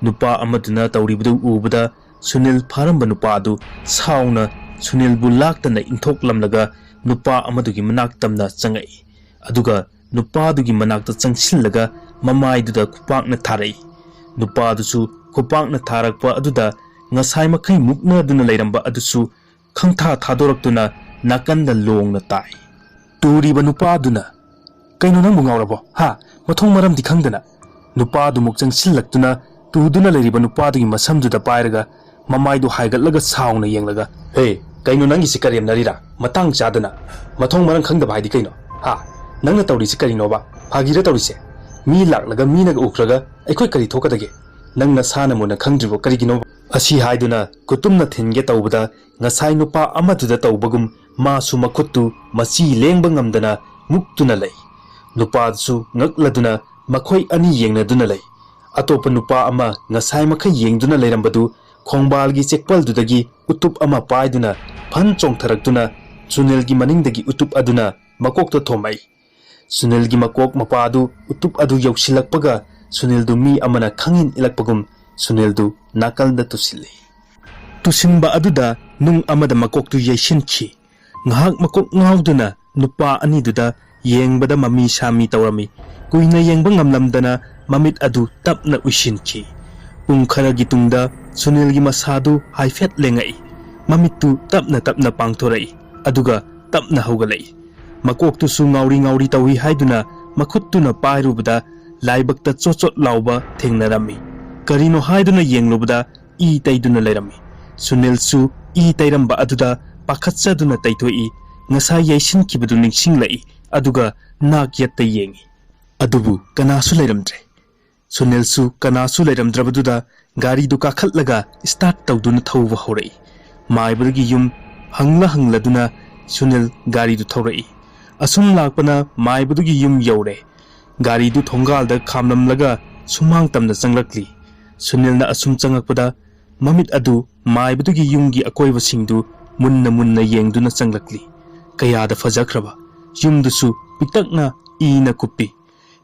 ꯅꯨꯄꯥ ꯑꯃꯗꯨꯅ ꯇꯧꯔꯤꯕꯗꯨ ꯎꯕꯗ ꯁꯨꯅꯤꯜ ꯐꯥꯔꯝꯕ ꯅꯨꯄꯥ ꯑꯗꯨ ꯁꯥꯎꯅ ꯁꯨꯅꯤꯜꯕꯨ ꯂꯥꯛꯇꯅ ꯏꯟꯊꯣꯛꯂꯝꯂꯒ ꯅꯨꯄꯥ ꯑꯃꯗꯨꯒꯤ ꯃꯅꯥꯛ ꯇꯝꯅ ꯆꯪꯉꯛꯏ꯫ ꯑꯗꯨꯒ ꯅꯨꯄꯥꯗꯨꯒꯤ ꯃꯅꯥꯛꯇ ꯆꯪꯁꯤꯜꯂꯒ ꯃꯃꯥꯏꯗꯨꯗ ꯈꯨꯄꯥꯛꯅ ꯊꯥꯔꯛꯏ꯫ ꯅꯨꯄꯥꯗꯨꯁꯨ ꯈꯨꯄꯥꯛꯅ ꯊꯥꯔꯛꯄ ꯑꯗꯨꯗ ꯉꯁꯥꯏ ꯃꯈꯩ ꯃꯨꯛꯅꯗꯨꯅ ꯂꯩꯔꯝꯕ ꯑꯗꯨꯁꯨ ꯈꯪꯊꯥ ꯊꯥꯗꯣꯔꯛꯇꯨꯅ ꯅꯥꯀꯟꯗ ꯂꯣꯡꯅ ꯇꯥꯏ꯫ ꯇꯨꯔꯤꯕ ꯅꯨꯄꯥꯗꯨꯅ, "ꯀꯩꯅꯣ, ꯅꯪꯕꯨ ꯉꯥꯎꯔꯕꯣ? ꯍꯥ? ꯃꯊꯣꯡ ꯃꯔꯝꯗꯤ ꯈꯪꯗꯅ?" ꯅꯨꯄꯥꯗꯨꯃꯨꯛ ꯆꯪꯁꯤꯜꯂꯛꯇꯨꯅ ꯇꯨꯗꯨꯅ ꯂꯩꯔꯤꯕ ꯅꯨꯄꯥꯗꯨꯒꯤ ꯃꯁꯝꯗꯨꯗ ꯄꯥꯏꯔꯒ ꯃꯃꯥꯏꯗꯨ ꯍꯥꯏꯒꯠꯂꯒ ꯁꯥꯎꯅ ꯌꯦꯡꯂꯒ, "ꯍꯦ, ꯀꯩꯅꯣ ꯅꯪꯒꯤꯁꯤ ꯀꯔꯦꯝꯅꯔꯤꯔꯥ? ꯃꯇꯥꯡ ꯆꯥꯗꯅ꯫ ꯃꯊꯣꯡ ꯃꯔꯝ ꯈꯪꯗꯕ ꯍꯥꯏꯗꯤ ꯀꯩꯅꯣ? ꯍꯥ? ꯅꯪꯅ ꯇꯧꯔꯤꯁꯤ ꯀꯔꯤꯅꯣꯕ? ꯐꯥꯒꯤꯔ ꯇꯧꯔꯤꯁꯦ? ꯃꯤ ꯂꯥꯛꯂꯒ ꯃꯤꯅꯒ ꯎꯈ꯭ꯔꯒ ꯑꯩꯈꯣꯏ ꯀꯔꯤ ꯊꯣꯛꯀꯗꯒꯦ? ꯅꯪ ꯅꯁꯥꯅ ꯃꯨꯟꯅ ꯈꯪꯗ꯭ꯔꯤꯕꯣ? ꯀꯔꯤꯒꯤꯅꯣꯕ?" ꯑꯁꯤ ꯍꯥꯏꯗꯨꯅ ꯈꯨꯇꯨꯝꯅ ꯊꯤꯟꯒꯦ ꯇꯧꯕꯗ ꯉꯁꯥꯏ ꯅꯨꯄꯥ ꯑꯃꯗꯨꯗ ꯇꯧꯕꯒꯨꯝ ꯃꯥꯁꯨ ꯃꯈꯨꯠꯇꯨ ꯃꯆꯤ ꯂꯦꯡꯕ ꯉꯝꯗꯅ ꯃꯨꯛꯇꯨꯅ ꯂꯩ꯫ ꯅꯨꯄꯥꯗꯨꯁꯨ ꯉꯛꯂꯗꯨꯅ ꯃꯈꯣꯏ ꯑꯅꯤ ꯌꯦꯡꯅꯗꯨꯅ ꯂꯩ꯫ ꯑꯇꯣꯞꯄ ꯅꯨꯄꯥ ꯑꯃ ꯉꯁꯥꯏ ꯃꯈꯩ ꯌꯦꯡꯗꯨꯅ ꯂꯩꯔꯝꯕꯗꯨ ꯈꯣꯡꯕꯥꯜꯒꯤ ꯆꯦꯛꯄꯜꯗꯨꯗꯒꯤ ꯎꯇꯨꯞ ꯑꯃ ꯄꯥꯏꯗꯨꯅ ꯐꯟ ꯆꯣꯡꯊꯔꯛꯇꯨꯅ ꯁꯨꯅꯤꯜꯒꯤ ꯃꯅꯤꯡꯗꯒꯤ ꯎꯇꯨꯞ ꯑꯗꯨꯅ ꯃꯀꯣꯛꯇ ꯊꯣꯝꯃꯛꯏ꯫ ꯁꯨꯅꯤꯜꯒꯤ ꯃꯀꯣꯛ ꯃꯄꯥꯗꯨ ꯎꯇꯨꯞ ꯑꯗꯨ ꯌꯧꯁꯤꯜꯂꯛꯄꯒ ꯁꯨꯅꯤꯜꯗꯨ ꯃꯤ ꯑꯃꯅ ꯈꯪꯏꯟ ꯏꯜꯂꯛꯄꯒꯨꯝ ꯁꯨꯅꯤꯜꯗꯨ ꯅꯥꯀꯜꯗ ꯇꯨꯁꯤꯜꯂꯤ꯫ ꯇꯨꯁꯤꯟꯕ ꯑꯗꯨꯗ ꯅꯨꯡ ꯑꯃꯗ ꯃꯀꯣꯛꯇꯨ ꯌꯩꯁꯤꯟꯈꯤ꯫ ꯉꯥꯏꯍꯥꯛ ꯃꯀꯣꯛ ꯉꯥꯎꯗꯨꯅ ꯅꯨꯄꯥ ꯑꯅꯤꯗꯨꯗ ꯌꯦꯡꯕꯗ ꯃꯃꯤ ꯁꯥꯃꯤ ꯇꯧꯔꯝꯃꯤ꯫ ꯀꯨꯏꯅ ꯌꯦꯡꯕ ꯉꯝꯂꯝꯗꯅ ꯃꯃꯤꯠ ꯑꯗꯨ ꯇꯞꯅ ꯎꯏꯁꯤꯟꯈꯤ꯫ ꯄꯨꯡ ꯈꯔꯒꯤ ꯇꯨꯡꯗ ꯁꯨꯅꯤꯜꯒꯤ ꯃꯁꯥꯗꯨ ꯍꯥꯏꯐꯦꯠ ꯂꯦꯡꯉꯛꯏ꯫ ꯃꯃꯤꯠꯇꯨ ꯇꯞꯅ ꯇꯞꯅ ꯄꯥꯡꯊꯣꯔꯛꯏ, ꯑꯗꯨꯒ ꯇꯞꯅ ꯍꯧꯒꯠꯂꯛꯏ꯫ ꯃꯀꯣꯛꯇꯨꯁꯨ ꯉꯥꯎꯔꯤ ꯉꯥꯎꯔꯤ ꯇꯧꯏ ꯍꯥꯏꯗꯨꯅ ꯃꯈꯨꯠꯇꯨꯅ ꯄꯥꯏꯔꯨꯕꯗ ꯂꯥꯏꯕꯛꯇ ꯆꯣꯠ ꯆꯣꯠ ꯂꯥꯎꯕ ꯊꯦꯡꯅꯔꯝꯃꯤ꯫ ꯀꯔꯤꯅꯣ ꯍꯥꯏꯗꯨꯅ ꯌꯦꯡꯂꯨꯕꯗ ꯏ ꯇꯩꯗꯨꯅ ꯂꯩꯔꯝꯃꯤ꯫ ꯁꯨꯅꯤꯜꯁꯨ ꯏ ꯇꯩꯔꯝꯕ ꯑꯗꯨꯗ ꯄꯥꯈꯠꯆꯗꯨꯅ ꯇꯩꯊꯣꯛꯏ꯫ ꯉꯁꯥꯏ ꯌꯩꯁꯤꯟꯈꯤꯕꯗꯨ ꯅꯤꯡꯁꯤꯡꯂꯛꯏ, ꯑꯗꯨꯒ ꯅꯥꯛ ꯌꯦꯠꯇ ꯌꯦꯡꯏ꯫ ꯑꯗꯨꯕꯨ ꯀꯅꯥꯁꯨ ꯂꯩꯔꯝꯗ꯭ꯔꯦ꯫ ꯁꯨꯅꯤꯜꯁꯨ ꯀꯅꯥꯁꯨ ꯂꯩꯔꯝꯗ꯭ꯔꯕꯗꯨꯗ ꯒꯥꯔꯤꯗꯨ ꯀꯥꯈꯠꯂꯒ start ꯇꯧꯗꯨꯅ ꯊꯧꯕ ꯍꯧꯔꯛꯏ꯫ ꯃꯥꯏꯕꯗꯨꯒꯤ ꯌꯨꯝ ꯍꯪꯂ ꯍꯪꯂꯗꯨꯅ ꯁꯨꯅꯤꯜ ꯒꯥꯔꯤꯗꯨ ꯊꯧꯔꯛꯏ꯫ ꯑꯁꯨꯝ ꯂꯥꯛꯄꯅ ꯃꯥꯏꯕꯗꯨꯒꯤ ꯌꯨꯝ ꯌꯧꯔꯦ꯫ ꯒꯥꯔꯤꯗꯨ ꯊꯣꯡꯒꯥꯜꯗ ꯈꯥꯝꯂꯝꯂꯒ ꯁꯨꯃꯥꯡ ꯇꯝꯅ ꯆꯪꯂꯛꯂꯤ꯫ ꯁꯨꯅꯤꯜꯅ ꯑꯁꯨꯝ ꯆꯪꯂꯛꯄꯗ ꯃꯃꯤꯠ ꯑꯗꯨ ꯃꯥꯏꯕꯗꯨꯒꯤ ꯌꯨꯝꯒꯤ ꯑꯀꯣꯏꯕꯁꯤꯡꯗꯨ ꯃꯨꯟꯅ ꯃꯨꯟꯅ ꯌꯦꯡꯗꯨꯅ ꯆꯪꯂꯛꯂꯤ꯫ ꯀꯌꯥꯗ ꯐꯖꯈ꯭ꯔꯕ! ꯌꯨꯝꯗꯨꯁꯨ ꯄꯤꯛꯇꯛꯅ ꯏꯅ ꯀꯨꯞꯄꯤ꯫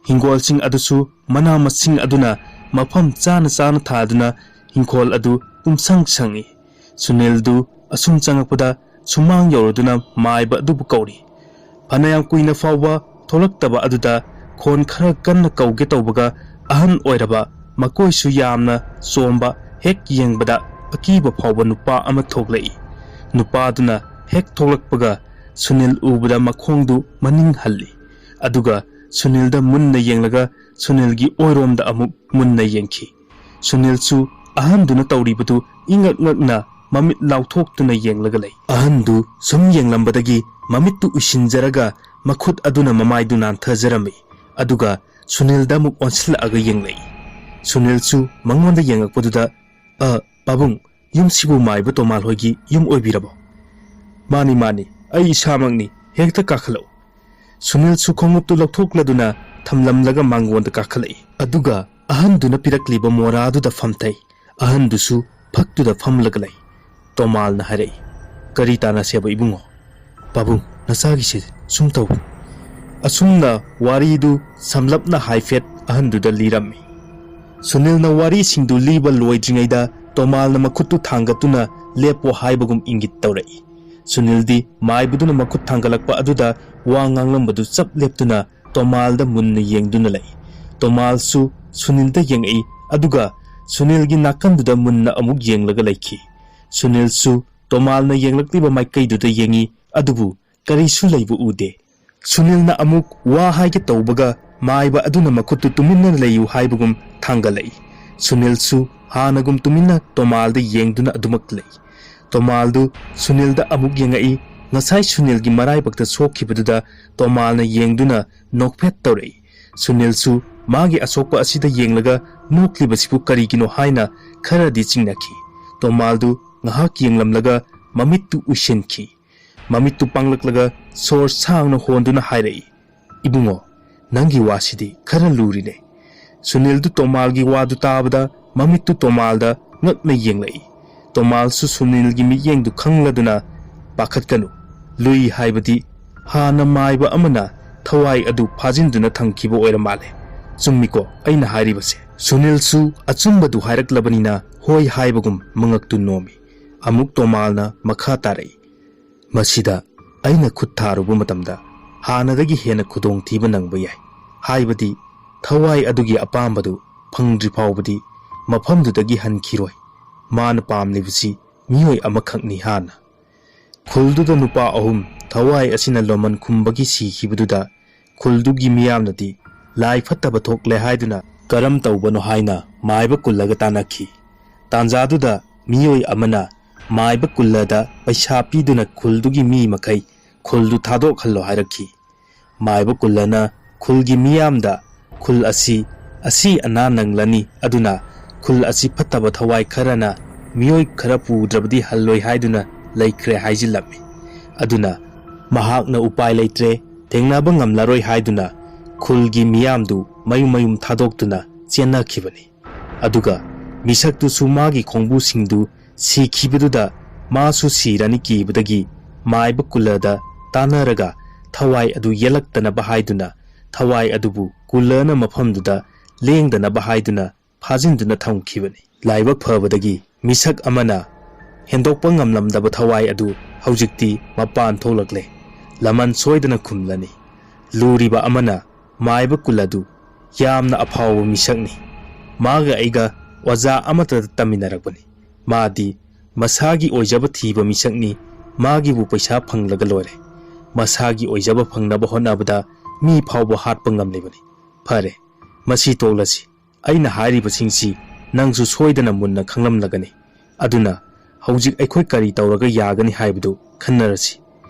ꯍꯤꯡꯒꯣꯜꯁꯤꯡ ꯑꯗꯨꯁꯨ ꯃꯅꯥ ꯃꯁꯤꯡ ꯑꯗꯨꯅ ꯃꯐꯝ ꯆꯥꯅ ꯆꯥꯅ ꯊꯥꯗꯨꯅ ꯍꯤꯡꯈꯣꯜ ꯑꯗꯨ ꯄꯨꯝꯁꯪ ꯁꯪꯏ꯫ ꯁꯨꯅꯤꯜꯗꯨ ꯑꯁꯨꯝ ꯆꯪꯂꯛꯄꯗ ꯁꯨꯃꯥꯡ ꯌꯧꯔꯗꯨꯅ ꯃꯥꯏꯕ ꯑꯗꯨꯕꯨ ꯀꯧꯔꯤ꯫ ꯐꯅꯌꯥꯝ ꯀꯨꯏꯅ ꯐꯥꯎꯕ ꯊꯣꯛꯂꯛꯇꯕ ꯑꯗꯨꯗ ꯈꯣꯟ ꯈꯔ ꯀꯟꯅ ꯀꯧꯒꯦ ꯇꯧꯕꯒ ꯑꯍꯟ ꯑꯣꯏꯔꯕ ꯃꯀꯣꯏꯁꯨ ꯌꯥꯝꯅ ꯆꯣꯝꯕ, ꯍꯦꯛ ꯌꯦꯡꯕꯗ ꯑꯀꯤꯕ ꯐꯥꯎꯕ ꯅꯨꯄꯥ ꯑꯃ ꯊꯣꯛꯂꯛꯏ꯫ ꯅꯨꯄꯥꯗꯨꯅ ꯍꯦꯛ ꯊꯣꯛꯂꯛꯄꯒ ꯁꯨꯅꯤꯜ ꯎꯕꯗ ꯃꯈꯣꯡꯗꯨ ꯃꯅꯤꯡ ꯍꯜꯂꯤ꯫ ꯑꯗꯨꯒ ꯁꯨꯅꯤꯜꯗ ꯃꯨꯟꯅ ꯌꯦꯡꯂꯒ ꯁꯨꯅꯤꯜꯒꯤ ꯑꯣꯏꯔꯣꯝꯗ ꯑꯃꯨꯛ ꯃꯨꯟꯅ ꯌꯦꯡꯈꯤ꯫ ꯁꯨꯅꯤꯜꯁꯨ ꯑꯍꯟꯗꯨꯅ ꯇꯧꯔꯤꯕꯗꯨ ꯏꯉꯛ ꯉꯛꯅ ꯃꯃꯤꯠ ꯂꯥꯎꯊꯣꯛꯇꯨꯅ ꯌꯦꯡꯂꯒ ꯂꯩ꯫ ꯑꯍꯟꯗꯨ ꯁꯨꯝ ꯌꯦꯡꯂꯝꯕꯗꯒꯤ ꯃꯃꯤꯠꯇꯨ ꯎꯏꯁꯤꯟꯖꯔꯒ ꯃꯈꯨꯠ ꯑꯗꯨꯅ ꯃꯃꯥꯏꯗꯨ ꯅꯥꯟꯊꯖꯔꯝꯃꯤ꯫ ꯑꯗꯨꯒ ꯁꯨꯅꯤꯜꯗ ꯑꯃꯨꯛ ꯑꯣꯟꯁꯤꯜꯂꯛꯑꯒ ꯌꯦꯡꯂꯛꯏ꯫ ꯁꯨꯅꯤꯜꯁꯨ ꯃꯉꯣꯟꯗ ꯌꯦꯡꯉꯛꯄꯗꯨꯗ, "ꯑ, ꯄꯥꯕꯨꯡ, ꯌꯨꯝꯁꯤꯕꯨ ꯃꯥꯏꯕ ꯇꯣꯃꯥꯜ ꯍꯣꯏꯒꯤ ꯌꯨꯝ ꯑꯣꯏꯕꯤꯔꯕꯣ?" "ꯃꯥꯅꯤ, ꯃꯥꯅꯤ, ꯑꯩ ꯏꯁꯥꯃꯛꯅꯤ, ꯍꯦꯛꯇ ꯀꯥꯈꯠꯂꯛꯎ꯫" ꯁꯨꯅꯤꯜꯁꯨ ꯈꯣꯡꯎꯞꯇꯨ ꯂꯧꯊꯣꯛꯂꯗꯨꯅ ꯊꯝꯂꯝꯂꯒ ꯃꯥꯡꯒꯣꯟꯗ ꯀꯥꯈꯠꯂꯛꯏ꯫ ꯑꯗꯨꯒ ꯑꯍꯟꯗꯨꯅ ꯄꯤꯔꯛꯂꯤꯕ ꯃꯣꯔꯥꯗꯨꯗ ꯐꯝꯊꯩ꯫ ꯑꯍꯟꯗꯨꯁꯨ ꯐꯛꯇꯨꯗ ꯐꯝꯂꯒ ꯂꯩ꯫ ꯇꯣꯃꯥꯜꯅ ꯍꯥꯏꯔꯛꯏ, "ꯀꯔꯤ ꯇꯥꯟꯅꯁꯦꯕ ꯏꯕꯨꯡꯉꯣ?" "ꯄꯥꯕꯨꯡ, ꯅꯆꯥꯒꯤꯁꯦ ꯁꯨꯝ ꯇꯧꯕꯅꯤ꯫" ꯑꯁꯨꯝꯅ ꯋꯥꯔꯤꯗꯨ ꯁꯝꯂꯞꯅ ꯍꯥꯏꯐꯦꯠ ꯑꯍꯟꯗꯨꯗ ꯂꯤꯔꯝꯃꯤ꯫ ꯁꯨꯅꯤꯜꯅ ꯋꯥꯔꯤꯁꯤꯡꯗꯨ ꯂꯤꯕ ꯂꯣꯏꯗ꯭ꯔꯤꯉꯩꯗ ꯇꯣꯃꯥꯜꯅ ꯃꯈꯨꯠꯇꯨ ꯊꯥꯡꯒꯠꯇꯨꯅ ꯂꯦꯞꯄꯣ ꯍꯥꯏꯕꯒꯨꯝ ꯏꯪꯒꯤꯠ ꯇꯧꯔꯛꯏ꯫ ꯁꯨꯅꯤꯜꯗꯤ ꯃꯥꯏꯕꯗꯨꯅ ꯃꯈꯨꯠ ꯊꯥꯡꯒꯠꯂꯛꯄ ꯑꯗꯨꯗ ꯋꯥ ꯉꯥꯡꯂꯝꯕꯗꯨ ꯆꯞ ꯂꯦꯞꯇꯨꯅ ꯇꯣꯃꯥꯜꯗ ꯃꯨꯟꯅ ꯌꯦꯡꯗꯨꯅ ꯂꯩ꯫ ꯇꯣꯃꯥꯜꯁꯨ ꯁꯨꯅꯤꯜꯗ ꯌꯦꯡꯉꯛꯏ, ꯑꯗꯨꯒ ꯁꯨꯅꯤꯜꯒꯤ ꯅꯥꯀꯟꯗꯨꯗ ꯃꯨꯟꯅ ꯑꯃꯨꯛ ꯌꯦꯡꯂꯒ ꯂꯩꯈꯤ꯫ ꯁꯨꯅꯤꯜꯁꯨ ꯇꯣꯃꯥꯜꯅ ꯌꯦꯡꯂꯛꯂꯤꯕ ꯃꯥꯏꯀꯩꯗꯨꯗ ꯌꯦꯡꯉꯤ, ꯑꯗꯨꯕꯨ ꯀꯔꯤꯁꯨ ꯂꯩꯕ ꯎꯗꯦ꯫ ꯁꯨꯅꯤꯜꯅ ꯑꯃꯨꯛ ꯋꯥ ꯍꯥꯏꯒꯦ ꯇꯧꯕꯒ ꯃꯥꯏꯕ ꯑꯗꯨꯅ ꯃꯈꯨꯠꯇꯨ ꯇꯨꯃꯤꯟꯅ ꯂꯩꯌꯨ ꯍꯥꯏꯕꯒꯨꯝ ꯊꯥꯡꯒꯠꯂꯛꯏ꯫ ꯁꯨꯅꯤꯜꯁꯨ ꯍꯥꯟꯅꯒꯨꯝ ꯇꯨꯃꯤꯟꯅ ꯇꯣꯃꯥꯜꯗ ꯌꯦꯡꯗꯨꯅ ꯑꯗꯨꯃꯛ ꯂꯩ꯫ ꯇꯣꯃꯥꯜꯗꯨ ꯁꯨꯅꯤꯜꯗ ꯑꯃꯨꯛ ꯌꯦꯡꯉꯛꯏ꯫ ꯉꯁꯥꯏ ꯁꯨꯅꯤꯜꯒꯤ ꯃꯔꯥꯏꯕꯛꯇ ꯁꯣꯛꯈꯤꯕꯗꯨꯗ ꯇꯣꯃꯥꯜꯅ ꯌꯦꯡꯗꯨꯅ ꯅꯣꯛꯐꯦꯠ ꯇꯧꯔꯛꯏ꯫ ꯁꯨꯅꯤꯜꯁꯨ ꯃꯥꯒꯤ ꯑꯁꯣꯛꯄ ꯑꯁꯤꯗ ꯌꯦꯡꯂꯒ ꯅꯣꯛꯂꯤꯕꯁꯤꯕꯨ ꯀꯔꯤꯒꯤꯅꯣ ꯍꯥꯏꯅ ꯈꯔꯗꯤ ꯆꯤꯡꯅꯈꯤ꯫ ꯇꯣꯃꯥꯜꯗꯨ ꯉꯥꯏꯍꯥꯛ ꯌꯦꯡꯂꯝꯂꯒ ꯃꯃꯤꯠꯇꯨ ꯎꯏꯁꯤꯟꯈꯤ꯫ ꯃꯃꯤꯠꯇꯨ ꯄꯥꯡꯂꯛꯂꯒ ꯁꯣꯔ ꯁꯥꯡꯅ ꯍꯣꯟꯗꯨꯅ ꯍꯥꯏꯔꯛꯏ, "ꯏꯕꯨꯡꯉꯣ, ꯅꯪꯒꯤ ꯋꯥꯁꯤꯗꯤ ꯈꯔ ꯂꯨꯔꯤꯅꯦ꯫" ꯁꯨꯅꯤꯜꯗꯨ ꯇꯣꯃꯥꯜꯒꯤ ꯋꯥꯗꯨ ꯇꯥꯕꯗ ꯃꯃꯤꯠꯇꯨ ꯇꯣꯃꯥꯜꯗ ꯉꯛꯅ ꯌꯦꯡꯂꯛꯏ꯫ ꯇꯣꯃꯥꯜꯁꯨ ꯁꯨꯅꯤꯜꯒꯤ ꯃꯤꯠꯌꯦꯡꯗꯨ ꯈꯪꯂꯗꯨꯅ "ꯄꯥꯈꯠꯀꯅꯨ, ꯂꯨꯏ ꯍꯥꯏꯕꯗꯤ ꯍꯥꯟꯅ ꯃꯥꯏꯕ ꯑꯃꯅ ꯊꯋꯥꯏ ꯑꯗꯨ ꯐꯥꯖꯤꯟꯗꯨꯅ ꯊꯝꯈꯤꯕ ꯑꯣꯏꯔ ꯃꯥꯜꯂꯦ꯫ ꯆꯨꯝꯃꯤꯀꯣ ꯑꯩꯅ ꯍꯥꯏꯔꯤꯕꯁꯦ?" ꯁꯨꯅꯤꯜꯁꯨ ꯑꯆꯨꯝꯕꯗꯨ ꯍꯥꯏꯔꯛꯂꯕꯅꯤꯅ ꯍꯣꯏ ꯍꯥꯏꯕꯒꯨꯝ ꯃꯉꯛꯇꯨ ꯅꯣꯝꯃꯤ꯫ ꯑꯃꯨꯛ ꯇꯣꯃꯥꯜꯅ ꯃꯈꯥ ꯇꯥꯔꯛꯏ, "ꯃꯁꯤꯗ ꯑꯩꯅ ꯈꯨꯠ ꯊꯥꯔꯨꯕ ꯃꯇꯝꯗ ꯍꯥꯟꯅꯗꯒꯤ ꯍꯦꯟꯅ ꯈꯨꯗꯣꯡꯊꯤꯕ ꯅꯪꯕ ꯌꯥꯏ꯫ ꯍꯥꯏꯕꯗꯤ ꯊꯋꯥꯏ ꯑꯗꯨꯒꯤ ꯑꯄꯥꯝꯕꯗꯨ ꯐꯪꯗ꯭ꯔꯤ ꯐꯥꯎꯕꯗꯤ ꯃꯐꯝꯗꯨꯗꯒꯤ ꯍꯟꯈꯤꯔꯣꯏ꯫ ꯃꯥꯅ ꯄꯥꯝꯂꯤꯕꯁꯤ ꯃꯤꯑꯣꯏ ꯑꯃꯈꯛꯅꯤ ꯍꯥꯟꯅ꯫ ꯈꯨꯜꯗꯨꯗ ꯅꯨꯄꯥ ꯑꯍꯨꯝ ꯊꯋꯥꯏ ꯑꯁꯤꯅ ꯂꯣꯃꯟ ꯈꯨꯝꯕꯒꯤ ꯁꯤꯈꯤꯕꯗꯨꯗ ꯈꯨꯜꯗꯨꯒꯤ ꯃꯤꯌꯥꯝꯅꯗꯤ ꯂꯥꯏ ꯐꯠꯇꯕ ꯊꯣꯛꯂꯦ ꯍꯥꯏꯗꯨꯅ ꯀꯔꯝ ꯇꯧꯕꯅꯣ ꯍꯥꯏꯅ ꯃꯥꯏꯕ ꯀꯨꯜꯂꯒ ꯇꯥꯟꯅꯈꯤ꯫ ꯇꯥꯟꯖꯥꯗꯨꯗ ꯃꯤꯑꯣꯏ ꯑꯃꯅ ꯃꯥꯏꯕ ꯀꯨꯜꯂꯗ ꯄꯩꯁꯥ ꯄꯤꯗꯨꯅ ꯈꯨꯜꯗꯨꯒꯤ ꯃꯤ ꯃꯈꯩ ꯈꯨꯜꯗꯨ ꯊꯥꯗꯣꯛꯍꯜꯂꯣ ꯍꯥꯏꯔꯛꯈꯤ꯫ ꯃꯥꯏꯕ ꯀꯨꯜꯂꯅ ꯈꯨꯜꯒꯤ ꯃꯤꯌꯥꯝꯗ ꯈꯨꯜ ꯑꯁꯤ ꯑꯁꯤ ꯑꯅꯥ ꯅꯪꯂꯅꯤ, ꯑꯗꯨꯅ ꯈꯨꯜ ꯑꯁꯤ ꯐꯠꯇꯕ ꯊꯋꯥꯏ ꯈꯔꯅ ꯃꯤꯑꯣꯏ ꯈꯔ ꯄꯨꯗ꯭ꯔꯕꯗꯤ ꯍꯜꯂꯣꯏ ꯍꯥꯏꯗꯨꯅ ꯂꯩꯈ꯭ꯔꯦ ꯍꯥꯏꯖꯤꯜꯂꯝꯃꯤ꯫ ꯑꯗꯨꯅ ꯃꯍꯥꯛꯅ ꯎꯄꯥꯏ ꯂꯩꯇ꯭ꯔꯦ, ꯊꯦꯡꯅꯕ ꯉꯝꯂꯔꯣꯏ ꯍꯥꯏꯗꯨꯅ ꯈꯨꯜꯒꯤ ꯃꯤꯌꯥꯝꯗꯨ ꯃꯌꯨꯝ ꯃꯌꯨꯝ ꯊꯥꯗꯣꯛꯇꯨꯅ ꯆꯦꯟꯅꯈꯤꯕꯅꯤ꯫ ꯑꯗꯨꯒ ꯃꯤꯁꯛꯇꯨꯁꯨ ꯃꯥꯒꯤ ꯈꯣꯡꯕꯨꯁꯤꯡꯗꯨ ꯁꯤꯈꯤꯕꯗꯨꯗ ꯃꯥꯁꯨ ꯁꯤꯔꯅꯤ ꯀꯤꯕꯗꯒꯤ ꯃꯥꯏꯕ ꯀꯨꯜꯂꯗ ꯇꯥꯟꯅꯔꯒ ꯊꯋꯥꯏ ꯑꯗꯨ ꯌꯦꯜꯂꯛꯇꯅꯕ ꯍꯥꯏꯗꯨꯅ ꯊꯋꯥꯏ ꯑꯗꯨꯕꯨ ꯀꯨꯜꯂꯅ ꯃꯐꯝꯗꯨꯗ ꯂꯦꯡꯗꯅꯕ ꯍꯥꯏꯗꯨꯅ ꯐꯥꯖꯤꯟꯗꯨꯅ ꯊꯝꯈꯤꯕꯅꯤ꯫ ꯂꯥꯏꯕꯛ ꯐꯕꯗꯒꯤ ꯃꯤꯁꯛ ꯑꯃꯅ ꯍꯦꯟꯗꯣꯛꯄ ꯉꯝꯂꯝꯗꯕ ꯊꯋꯥꯏ ꯑꯗꯨ ꯍꯧꯖꯤꯛꯇꯤ ꯃꯄꯥꯟ ꯊꯣꯛꯂꯛꯂꯦ꯫ ꯂꯃꯟ ꯁꯣꯏꯗꯅ ꯈꯨꯝꯂꯅꯤ꯫ ꯂꯨꯔꯤꯕ ꯑꯃꯅ ꯃꯥꯏꯕ ꯀꯨꯜ ꯑꯗꯨ ꯌꯥꯝꯅ ꯑꯐꯥꯎꯕ ꯃꯤꯁꯛꯅꯤ꯫ ꯃꯥꯒ ꯑꯩꯒ ꯑꯣꯖꯥ ꯑꯃꯠꯇꯗ ꯇꯝꯃꯤꯟꯅꯔꯛꯄꯅꯤ꯫ ꯃꯥꯗꯤ ꯃꯁꯥꯒꯤ ꯑꯣꯏꯖꯕ ꯊꯤꯕ ꯃꯤꯁꯛꯅꯤ꯫ ꯃꯥꯒꯤꯕꯨ ꯄꯩꯁꯥ ꯐꯪꯂꯒ ꯂꯣꯏꯔꯦ꯫ ꯃꯁꯥꯒꯤ ꯑꯣꯏꯖꯕ ꯐꯪꯅꯕ ꯍꯣꯠꯅꯕꯗ ꯃꯤ ꯐꯥꯎꯕ ꯍꯥꯠꯄ ꯉꯝꯂꯤꯕꯅꯤ꯫ ꯐꯔꯦ, ꯃꯁꯤ ꯇꯣꯛꯂꯁꯤ꯫ ꯑꯩꯅ ꯍꯥꯏꯔꯤꯕꯁꯤꯡꯁꯤ ꯅꯪꯁꯨ ꯁꯣꯏꯗꯅ ꯃꯨꯟꯅ ꯈꯪꯂꯝꯂꯒꯅꯤ꯫ ꯑꯗꯨꯅ ꯍꯧꯖꯤꯛ ꯑꯩꯈꯣꯏ ꯀꯔꯤ ꯇꯧꯔꯒ ꯌꯥꯒꯅꯤ ꯍꯥꯏꯕꯗꯨ ꯈꯟꯅꯔꯁꯤ꯫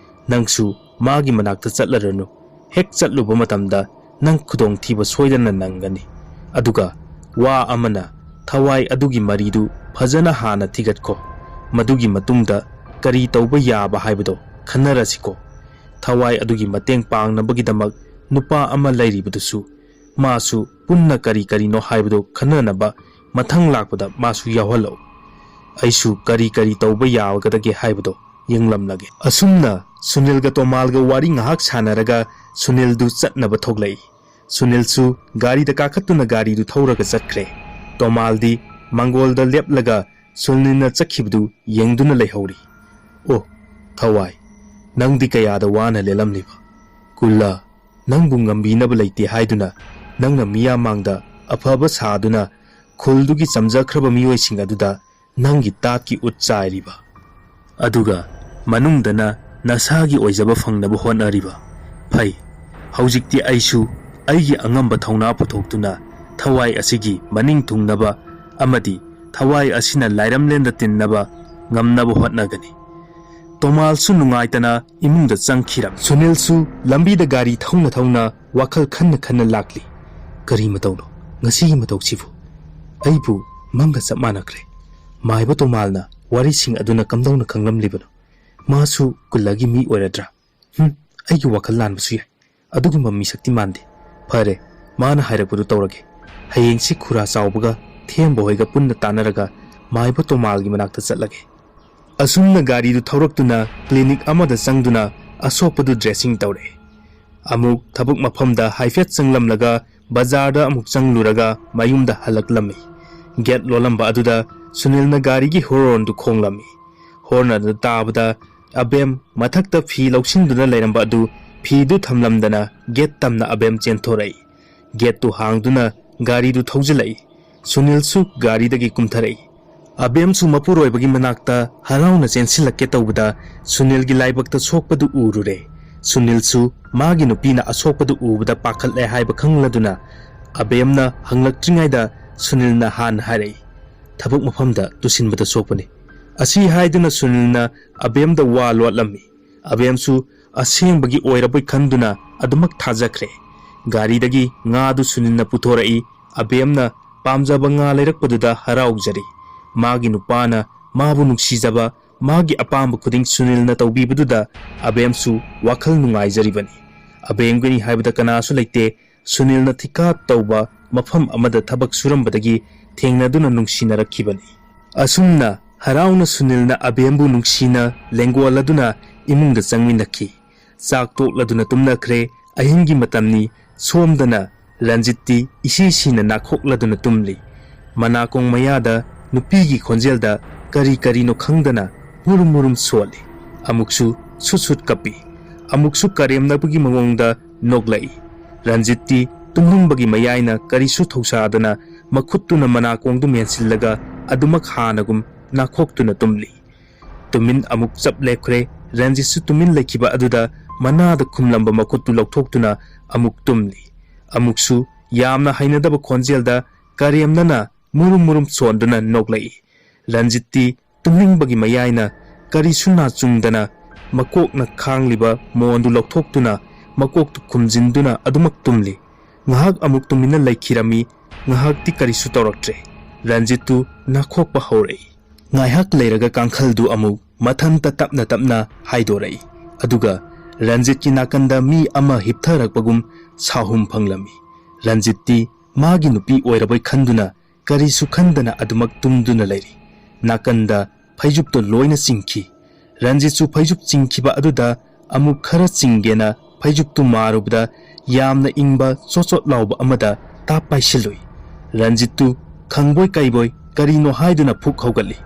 ꯅꯪꯁꯨ ꯃꯥꯒꯤ ꯃꯅꯥꯛꯇ ꯆꯠꯂꯔꯅꯨ꯫ ꯍꯦꯛ ꯆꯠꯂꯨꯕ ꯃꯇꯝꯗ ꯅꯪ ꯈꯨꯗꯣꯡꯊꯤꯕ ꯁꯣꯏꯗꯅ ꯅꯪꯒꯅꯤ꯫ ꯑꯗꯨꯒ ꯋꯥ ꯑꯃꯅ, ꯊꯋꯥꯏ ꯑꯗꯨꯒꯤ ꯃꯔꯤꯗꯨ ꯐꯖꯅ ꯍꯥꯟꯅ ꯊꯤꯒꯠꯈꯣ꯫ ꯃꯗꯨꯒꯤ ꯃꯇꯨꯡꯗ ꯀꯔꯤ ꯇꯧꯕ ꯌꯥꯕ ꯍꯥꯏꯕꯗꯣ ꯈꯟꯅꯔꯁꯤꯀꯣ꯫ ꯊꯋꯥꯏ ꯑꯗꯨꯒꯤ ꯃꯇꯦꯡ ꯄꯥꯡꯅꯕꯒꯤꯗꯃꯛ ꯅꯨꯄꯥ ꯑꯃ ꯂꯩꯔꯤꯕꯗꯨꯁꯨ, ꯃꯥꯁꯨ ꯄꯨꯟꯅ ꯀꯔꯤ ꯀꯔꯤꯅꯣ ꯍꯥꯏꯕꯗꯨ ꯈꯟꯅꯅꯕ ꯃꯊꯪ ꯂꯥꯛꯄꯗ ꯃꯥꯁꯨ ꯌꯥꯎꯍꯜꯂꯛꯎ꯫ ꯑꯩꯁꯨ ꯀꯔꯤ ꯀꯔꯤ ꯇꯧꯕ ꯌꯥꯒꯗꯒꯦ ꯍꯥꯏꯕꯗꯣ ꯌꯦꯡꯂꯝꯂꯒꯦ꯫ ꯑꯁꯨꯝꯅ ꯁꯨꯅꯤꯜꯒ ꯇꯣꯃꯥꯜꯒ ꯋꯥꯔꯤ ꯉꯥꯏꯍꯥꯛ ꯁꯥꯟꯅꯔꯒ ꯁꯨꯅꯤꯜꯗꯨ ꯆꯠꯅꯕ ꯊꯣꯛꯂꯛꯏ꯫ ꯁꯨꯅꯤꯜꯁꯨ ꯒꯥꯔꯤꯗ ꯀꯥꯈꯠꯇꯨꯅ ꯒꯥꯔꯤꯗꯨ ꯊꯧꯔꯒ ꯆꯠꯈ꯭ꯔꯦ꯫ ꯇꯣꯃꯥꯜꯗꯤ ꯃꯥꯡꯒꯣꯜꯗ ꯂꯦꯞꯂꯒ ꯁꯨꯅꯤꯜꯅ ꯆꯠꯈꯤꯕꯗꯨ ꯌꯦꯡꯗꯨꯅ ꯂꯩꯍꯧꯔꯤ꯫ "ꯑꯣ, ꯊꯋꯥꯏ, ꯅꯪꯗꯤ ꯀꯌꯥꯗ ꯋꯥꯅ ꯂꯦꯜꯂꯝꯂꯤꯕ? ꯀꯨꯜꯂ, ꯅꯪꯕꯨ ꯉꯝꯕꯤꯅꯕ ꯂꯩꯇꯦ ꯍꯥꯏꯗꯨꯅ ꯅꯪꯅ ꯃꯤꯌꯥꯝ ꯃꯥꯡꯗ ꯑꯐꯕ ꯁꯥꯗꯨꯅ ꯈꯨꯜꯗꯨꯒꯤ ꯆꯝꯖꯈ꯭ꯔꯕ ꯃꯤꯑꯣꯏꯁꯤꯡ ꯑꯗꯨꯗ ꯅꯪꯒꯤ ꯇꯥꯠꯀꯤ ꯎꯠ ꯆꯥꯏꯔꯤꯕ꯫ ꯑꯗꯨꯒ ꯃꯅꯨꯡꯗꯅ ꯅꯁꯥꯒꯤ ꯑꯣꯏꯖꯕ ꯐꯪꯅꯕ ꯍꯣꯠꯅꯔꯤꯕ꯫ ꯐꯩ, ꯍꯧꯖꯤꯛꯇꯤ ꯑꯩꯁꯨ ꯑꯩꯒꯤ ꯑꯉꯝꯕ ꯊꯧꯅꯥ ꯄꯨꯊꯣꯛꯇꯨꯅ ꯊꯋꯥꯏ ꯑꯁꯤꯒꯤ ꯃꯅꯤꯡ ꯊꯨꯡꯅꯕ ꯑꯃꯗꯤ ꯊꯋꯥꯏ ꯑꯁꯤꯅ ꯂꯥꯏꯔꯝꯂꯦꯟꯗ ꯇꯤꯟꯅꯕ ꯉꯝꯅꯕ ꯍꯣꯠꯅꯒꯅꯤ꯫" ꯇꯣꯃꯥꯜꯁꯨ ꯅꯨꯡꯉꯥꯏꯇꯅ ꯏꯃꯨꯡꯗ ꯆꯪꯈꯤꯔꯝꯃꯤ꯫ ꯁꯨꯅꯤꯜꯁꯨ ꯂꯝꯕꯤꯗ ꯒꯥꯔꯤ ꯊꯧꯅ ꯊꯧꯅ ꯋꯥꯈꯜ ꯈꯟꯅ ꯈꯟꯅ ꯂꯥꯛꯂꯤ꯫ "ꯀꯔꯤ ꯃꯇꯧꯅꯣ ꯉꯁꯤꯒꯤ ꯃꯇꯧꯁꯤꯕꯨ? ꯑꯩꯕꯨ ꯃꯪꯒ ꯆꯞ ꯃꯥꯟꯅꯈ꯭ꯔꯦ꯫ ꯃꯥꯏꯕ ꯇꯣꯃꯥꯜꯅ ꯋꯥꯔꯤꯁꯤꯡ ꯑꯗꯨꯅ ꯀꯝꯗꯧꯅ ꯈꯪꯂꯝꯂꯤꯕꯅꯣ? ꯃꯥꯁꯨ ꯀꯨꯜꯂꯒꯤ ꯃꯤ ꯑꯣꯏꯔꯗ꯭ꯔꯥ? ꯍꯨꯝ, ꯑꯩꯒꯤ ꯋꯥꯈꯜ ꯂꯥꯟꯕꯁꯨ ꯌꯥꯏ꯫ ꯑꯗꯨꯒꯨꯝꯕ ꯃꯤꯁꯛꯇꯤ ꯃꯥꯟꯗꯦ꯫ ꯐꯔꯦ, ꯃꯥꯅ ꯍꯥꯏꯔꯛꯄꯗꯨ ꯇꯧꯔꯒꯦ꯫ ꯍꯌꯦꯡꯁꯤ ꯈꯨꯔꯥ ꯆꯥꯎꯕꯒ ꯊꯦꯝꯕ ꯍꯣꯏꯒ ꯄꯨꯟꯅ ꯇꯥꯟꯅꯔꯒ ꯃꯥꯏꯕ ꯇꯣꯃꯥꯜꯒꯤ ꯃꯅꯥꯛꯇ ꯆꯠꯂꯒꯦ꯫" ꯑꯁꯨꯝꯅ ꯒꯥꯔꯤꯗꯨ ꯊꯧꯔꯛꯇꯨꯅ ꯀ꯭ꯂꯤꯅꯤꯛ ꯑꯃꯗ ꯆꯪꯗꯨꯅ ꯑꯁꯣꯛꯄꯗꯨ ꯗ꯭ꯔꯦꯁꯤꯡ ꯇꯧꯔꯛꯑꯦ꯫ ꯑꯃꯨꯛ ꯊꯕꯛ ꯃꯐꯝꯗ ꯍꯥꯏꯐꯦꯠ ꯆꯪꯂꯝꯂꯒ ꯕꯖꯥꯔꯗ ꯑꯃꯨꯛ ꯆꯪꯂꯨꯔꯒ ꯃꯌꯨꯝꯗ ꯍꯜꯂꯛꯂꯝꯃꯤ꯫ ꯒꯦꯠ ꯂꯣꯜꯂꯝꯕ ꯑꯗꯨꯗ ꯁꯨꯅꯤꯜꯅ ꯒꯥꯔꯤꯒꯤ ꯍꯣꯔꯣꯟꯗꯨ ꯈꯣꯡꯂꯝꯃꯤ꯫ ꯍꯣꯔꯟ ꯑꯗꯨ ꯇꯥꯕꯗ ꯑꯕꯦꯝ ꯃꯊꯛꯇ ꯐꯤ ꯂꯧꯁꯤꯟꯗꯨꯅ ꯂꯩꯔꯝꯕ ꯑꯗꯨ ꯐꯤꯗꯨ ꯊꯝꯂꯝꯗꯅ ꯒꯦꯠ ꯇꯝꯅ ꯑꯕꯦꯝ ꯆꯦꯟꯊꯣꯔꯛꯏ꯫ ꯒꯦꯠꯇꯨ ꯍꯥꯡꯗꯨꯅ ꯒꯥꯔꯤꯗꯨ ꯊꯧꯖꯤꯜꯂꯛꯏ꯫ ꯁꯨꯅꯤꯜꯁꯨ ꯒꯥꯔꯤꯗꯒꯤ ꯀꯨꯝꯊꯔꯛꯏ꯫ ꯑꯕꯦꯝꯁꯨ ꯃꯄꯨꯔꯣꯏꯕꯒꯤ ꯃꯅꯥꯛꯇ ꯍꯔꯥꯎꯅ ꯆꯦꯟꯁꯤꯜꯂꯛꯀꯦ ꯇꯧꯕꯗ ꯁꯨꯅꯤꯜꯒꯤ ꯂꯥꯏꯕꯛꯇ ꯁꯣꯛꯄꯗꯨ ꯎꯔꯨꯔꯦ꯫ ꯁꯨꯅꯤꯜꯁꯨ ꯃꯥꯒꯤ ꯅꯨꯄꯤꯅ ꯑꯁꯣꯛꯄꯗꯨ ꯎꯕꯗ ꯄꯥꯈꯠꯂꯦ ꯍꯥꯏꯕ ꯈꯪꯂꯗꯨꯅ ꯑꯕꯦꯝꯅ ꯍꯪꯂꯛꯇ꯭ꯔꯤꯉꯩꯗ ꯁꯨꯅꯤꯜꯅ ꯍꯥꯟꯅ ꯍꯥꯏꯔꯛꯏ, "ꯊꯕꯛ ꯃꯐꯝꯗ ꯇꯨꯁꯤꯟꯕꯗ ꯁꯣꯛꯄꯅꯤ"꯫ ꯑꯁꯤ ꯍꯥꯏꯗꯨꯅ ꯁꯨꯅꯤꯜꯅ ꯑꯕꯦꯝꯗ ꯋꯥ ꯂꯣꯠꯂꯝꯃꯤ꯫ ꯑꯕꯦꯝꯁꯨ ꯑꯁꯦꯡꯕꯒꯤ ꯑꯣꯏꯔꯕꯣꯏ ꯈꯟꯗꯨꯅ ꯑꯗꯨꯃꯛ ꯊꯥꯖꯈ꯭ꯔꯦ꯫ ꯒꯥꯔꯤꯗꯒꯤ ꯉꯥꯗꯨ ꯁꯨꯅꯤꯜꯅ ꯄꯨꯊꯣꯔꯛꯏ꯫ ꯑꯕꯦꯝꯅ ꯄꯥꯝꯖꯕ ꯉꯥ ꯂꯩꯔꯛꯄꯗꯨꯗ ꯍꯔꯥꯎꯖꯔꯤ꯫ ꯃꯥꯒꯤ ꯅꯨꯄꯥꯅ ꯃꯥꯕꯨ ꯅꯨꯡꯁꯤꯖꯕ, ꯃꯥꯒꯤ ꯑꯄꯥꯝꯕ ꯈꯨꯗꯤꯡ ꯁꯨꯅꯤꯜꯅ ꯇꯧꯕꯤꯕꯗꯨꯗ ꯑꯕꯦꯝꯁꯨ ꯋꯥꯈꯜ ꯅꯨꯡꯉꯥꯏꯖꯔꯤꯕꯅꯤ꯫ ꯑꯕꯦꯝꯒꯤꯅꯤ ꯍꯥꯏꯕꯗ ꯀꯅꯥꯁꯨ ꯂꯩꯇꯦ꯫ ꯁꯨꯅꯤꯜꯅ ꯊꯤꯀꯥ ꯇꯧꯕ ꯃꯐꯝ ꯑꯃꯗ ꯊꯕꯛ ꯁꯨꯔꯝꯕꯗꯒꯤ ꯊꯦꯡꯅꯗꯨꯅ ꯅꯨꯡꯁꯤꯅꯔꯛꯈꯤꯕꯅꯤ꯫ ꯑꯁꯨꯝꯅ ꯍꯔꯥꯎꯅ ꯁꯨꯅꯤꯜꯅ ꯑꯕꯦꯝꯕꯨ ꯅꯨꯡꯁꯤꯅ ꯂꯦꯡꯒꯣꯜꯂꯗꯨꯅ ꯏꯃꯨꯡꯗ ꯆꯪꯃꯤꯟꯅꯈꯤ꯫ ꯆꯥꯛ ꯇꯣꯛꯂꯗꯨꯅ ꯇꯨꯝꯅꯈ꯭ꯔꯦ꯫ ꯑꯍꯤꯡꯒꯤ ꯃꯇꯝꯅꯤ꯫ ꯁꯣꯝꯗꯅ ꯔꯟꯖꯤꯠꯇꯤ ꯏꯁꯤ ꯁꯤꯅ ꯅꯥꯈꯣꯛꯂꯗꯨꯅ ꯇꯨꯝꯂꯤ꯫ ꯃꯅꯥꯀꯣꯡ ꯃꯌꯥꯗ ꯅꯨꯄꯤꯒꯤ ꯈꯣꯟꯖꯦꯜꯗ ꯀꯔꯤ ꯀꯔꯤꯅꯣ ꯈꯪꯗꯅ ꯃꯨꯔꯨꯝ ꯃꯨꯔꯨꯝ ꯁꯣꯜꯂꯤ꯫ ꯑꯃꯨꯛꯁꯨ ꯁꯨꯠ ꯁꯨꯠ ꯀꯞꯄꯤ꯫ ꯑꯃꯨꯛꯁꯨ ꯀꯔꯦꯝꯅꯕꯒꯤ ꯃꯑꯣꯡꯗ ꯅꯣꯛꯂꯛꯏ꯫ ꯔꯟꯖꯤꯠꯇꯤ ꯇꯨꯝꯅꯤꯡꯕꯒꯤ ꯃꯌꯥꯏꯅ ꯀꯔꯤꯁꯨ ꯊꯧꯁꯥꯗꯅ ꯃꯈꯨꯠꯇꯨꯅ ꯃꯅꯥꯀꯣꯡꯗꯨ ꯃꯦꯟꯁꯤꯜꯂꯒ ꯑꯗꯨꯃꯛ ꯍꯥꯟꯅꯒꯨꯝ ꯅꯥꯈꯣꯛꯇꯨꯅ ꯇꯨꯝꯂꯤ꯫ ꯇꯨꯃꯤꯟ ꯑꯃꯨꯛ ꯆꯞ ꯂꯦꯞꯈ꯭ꯔꯦ꯫ ꯔꯟꯖꯤꯠꯁꯨ ꯇꯨꯃꯤꯟ ꯂꯩꯈꯤꯕ ꯑꯗꯨꯗ ꯃꯅꯥꯗ ꯈꯨꯝꯂꯝꯕ ꯃꯈꯨꯠꯇꯨ ꯂꯧꯊꯣꯛꯇꯨꯅ ꯑꯃꯨꯛ ꯇꯨꯝꯂꯤ꯫ ꯑꯃꯨꯛꯁꯨ ꯌꯥꯝꯅ ꯍꯩꯅꯗꯕ ꯈꯣꯟꯖꯦꯜꯗ ꯀꯔꯦꯝꯅꯅ ꯃꯨꯔꯨꯝ ꯃꯨꯔꯨꯝ ꯁꯣꯟꯗꯨꯅ ꯅꯣꯛꯂꯛꯏ꯫ ꯔꯟꯖꯤꯠꯇꯤ ꯇꯨꯝꯅꯤꯡꯕꯒꯤ ꯃꯌꯥꯏꯅ ꯀꯔꯤꯁꯨ ꯅꯥꯆꯨꯡꯗꯅ ꯃꯀꯣꯛꯅ ꯈꯥꯡꯂꯤꯕ ꯃꯣꯟꯗꯨ ꯂꯧꯊꯣꯛꯇꯨꯅ ꯃꯀꯣꯛꯇꯨ ꯈꯨꯝꯖꯤꯟꯗꯨꯅ ꯑꯗꯨꯃꯛ ꯇꯨꯝꯂꯤ꯫ ꯉꯥꯏꯍꯥꯛ ꯑꯃꯨꯛ ꯇꯨꯃꯤꯟꯅ ꯂꯩꯈꯤꯔꯝꯃꯤ꯫ ꯉꯥꯏꯍꯥꯛꯇꯤ ꯀꯔꯤꯁꯨ ꯇꯧꯔꯛꯇ꯭ꯔꯦ꯫ ꯔꯟꯖꯤꯠꯇꯨ ꯅꯥꯈꯣꯛꯄ ꯍꯧꯔꯛꯏ꯫ ꯉꯥꯏꯍꯥꯛ ꯂꯩꯔꯒ ꯀꯥꯡꯈꯜꯗꯨ ꯑꯃꯨꯛ ꯃꯊꯟꯇ ꯇꯞꯅ ꯇꯞꯅ ꯍꯥꯏꯗꯣꯔꯛꯏ꯫ ꯑꯗꯨꯒ ꯔꯟꯖꯤꯠꯀꯤ ꯅꯥꯀꯟꯗ ꯃꯤ ꯑꯃ ꯍꯤꯞꯊꯔꯛꯄꯒꯨꯝ ꯁꯥꯍꯨꯝ ꯐꯪꯂꯝꯃꯤ꯫ ꯔꯟꯖꯤꯠꯇꯤ ꯃꯥꯒꯤ ꯅꯨꯄꯤ ꯑꯣꯏꯔꯕꯣꯏ ꯈꯟꯗꯨꯅ ꯀꯔꯤꯁꯨ ꯈꯟꯗꯅ ꯑꯗꯨꯃꯛ ꯇꯨꯝꯗꯨꯅ ꯂꯩꯔꯤ꯫ ꯅꯥꯀꯟꯗ ꯐꯩꯖꯨꯞꯇꯣ ꯂꯣꯏꯅ ꯆꯤꯡꯈꯤ꯫ ꯔꯟꯖꯤꯠꯁꯨ ꯐꯩꯖꯨꯞ ꯆꯤꯡꯈꯤꯕ ꯑꯗꯨꯗ ꯑꯃꯨꯛ ꯈꯔ ꯆꯤꯡꯒꯦꯅ ꯐꯩꯖꯨꯞꯇꯨ ꯃꯥꯔꯨꯕꯗ ꯌꯥꯝꯅ ꯏꯪꯕ ꯆꯣꯠ ꯆꯣꯠ ꯂꯥꯎꯕ ꯑꯃꯗ ꯇꯥꯞ ꯄꯥꯏꯁꯤꯜꯂꯨꯏ꯫ ꯔꯟꯖꯤꯠꯇꯨ ꯈꯪꯕꯣꯏ ꯀꯩꯕꯣꯏ ꯀꯔꯤꯅꯣ ꯍꯥꯏꯗꯨꯅ ꯐꯨꯛ ꯍꯧꯒꯠꯂꯤ꯫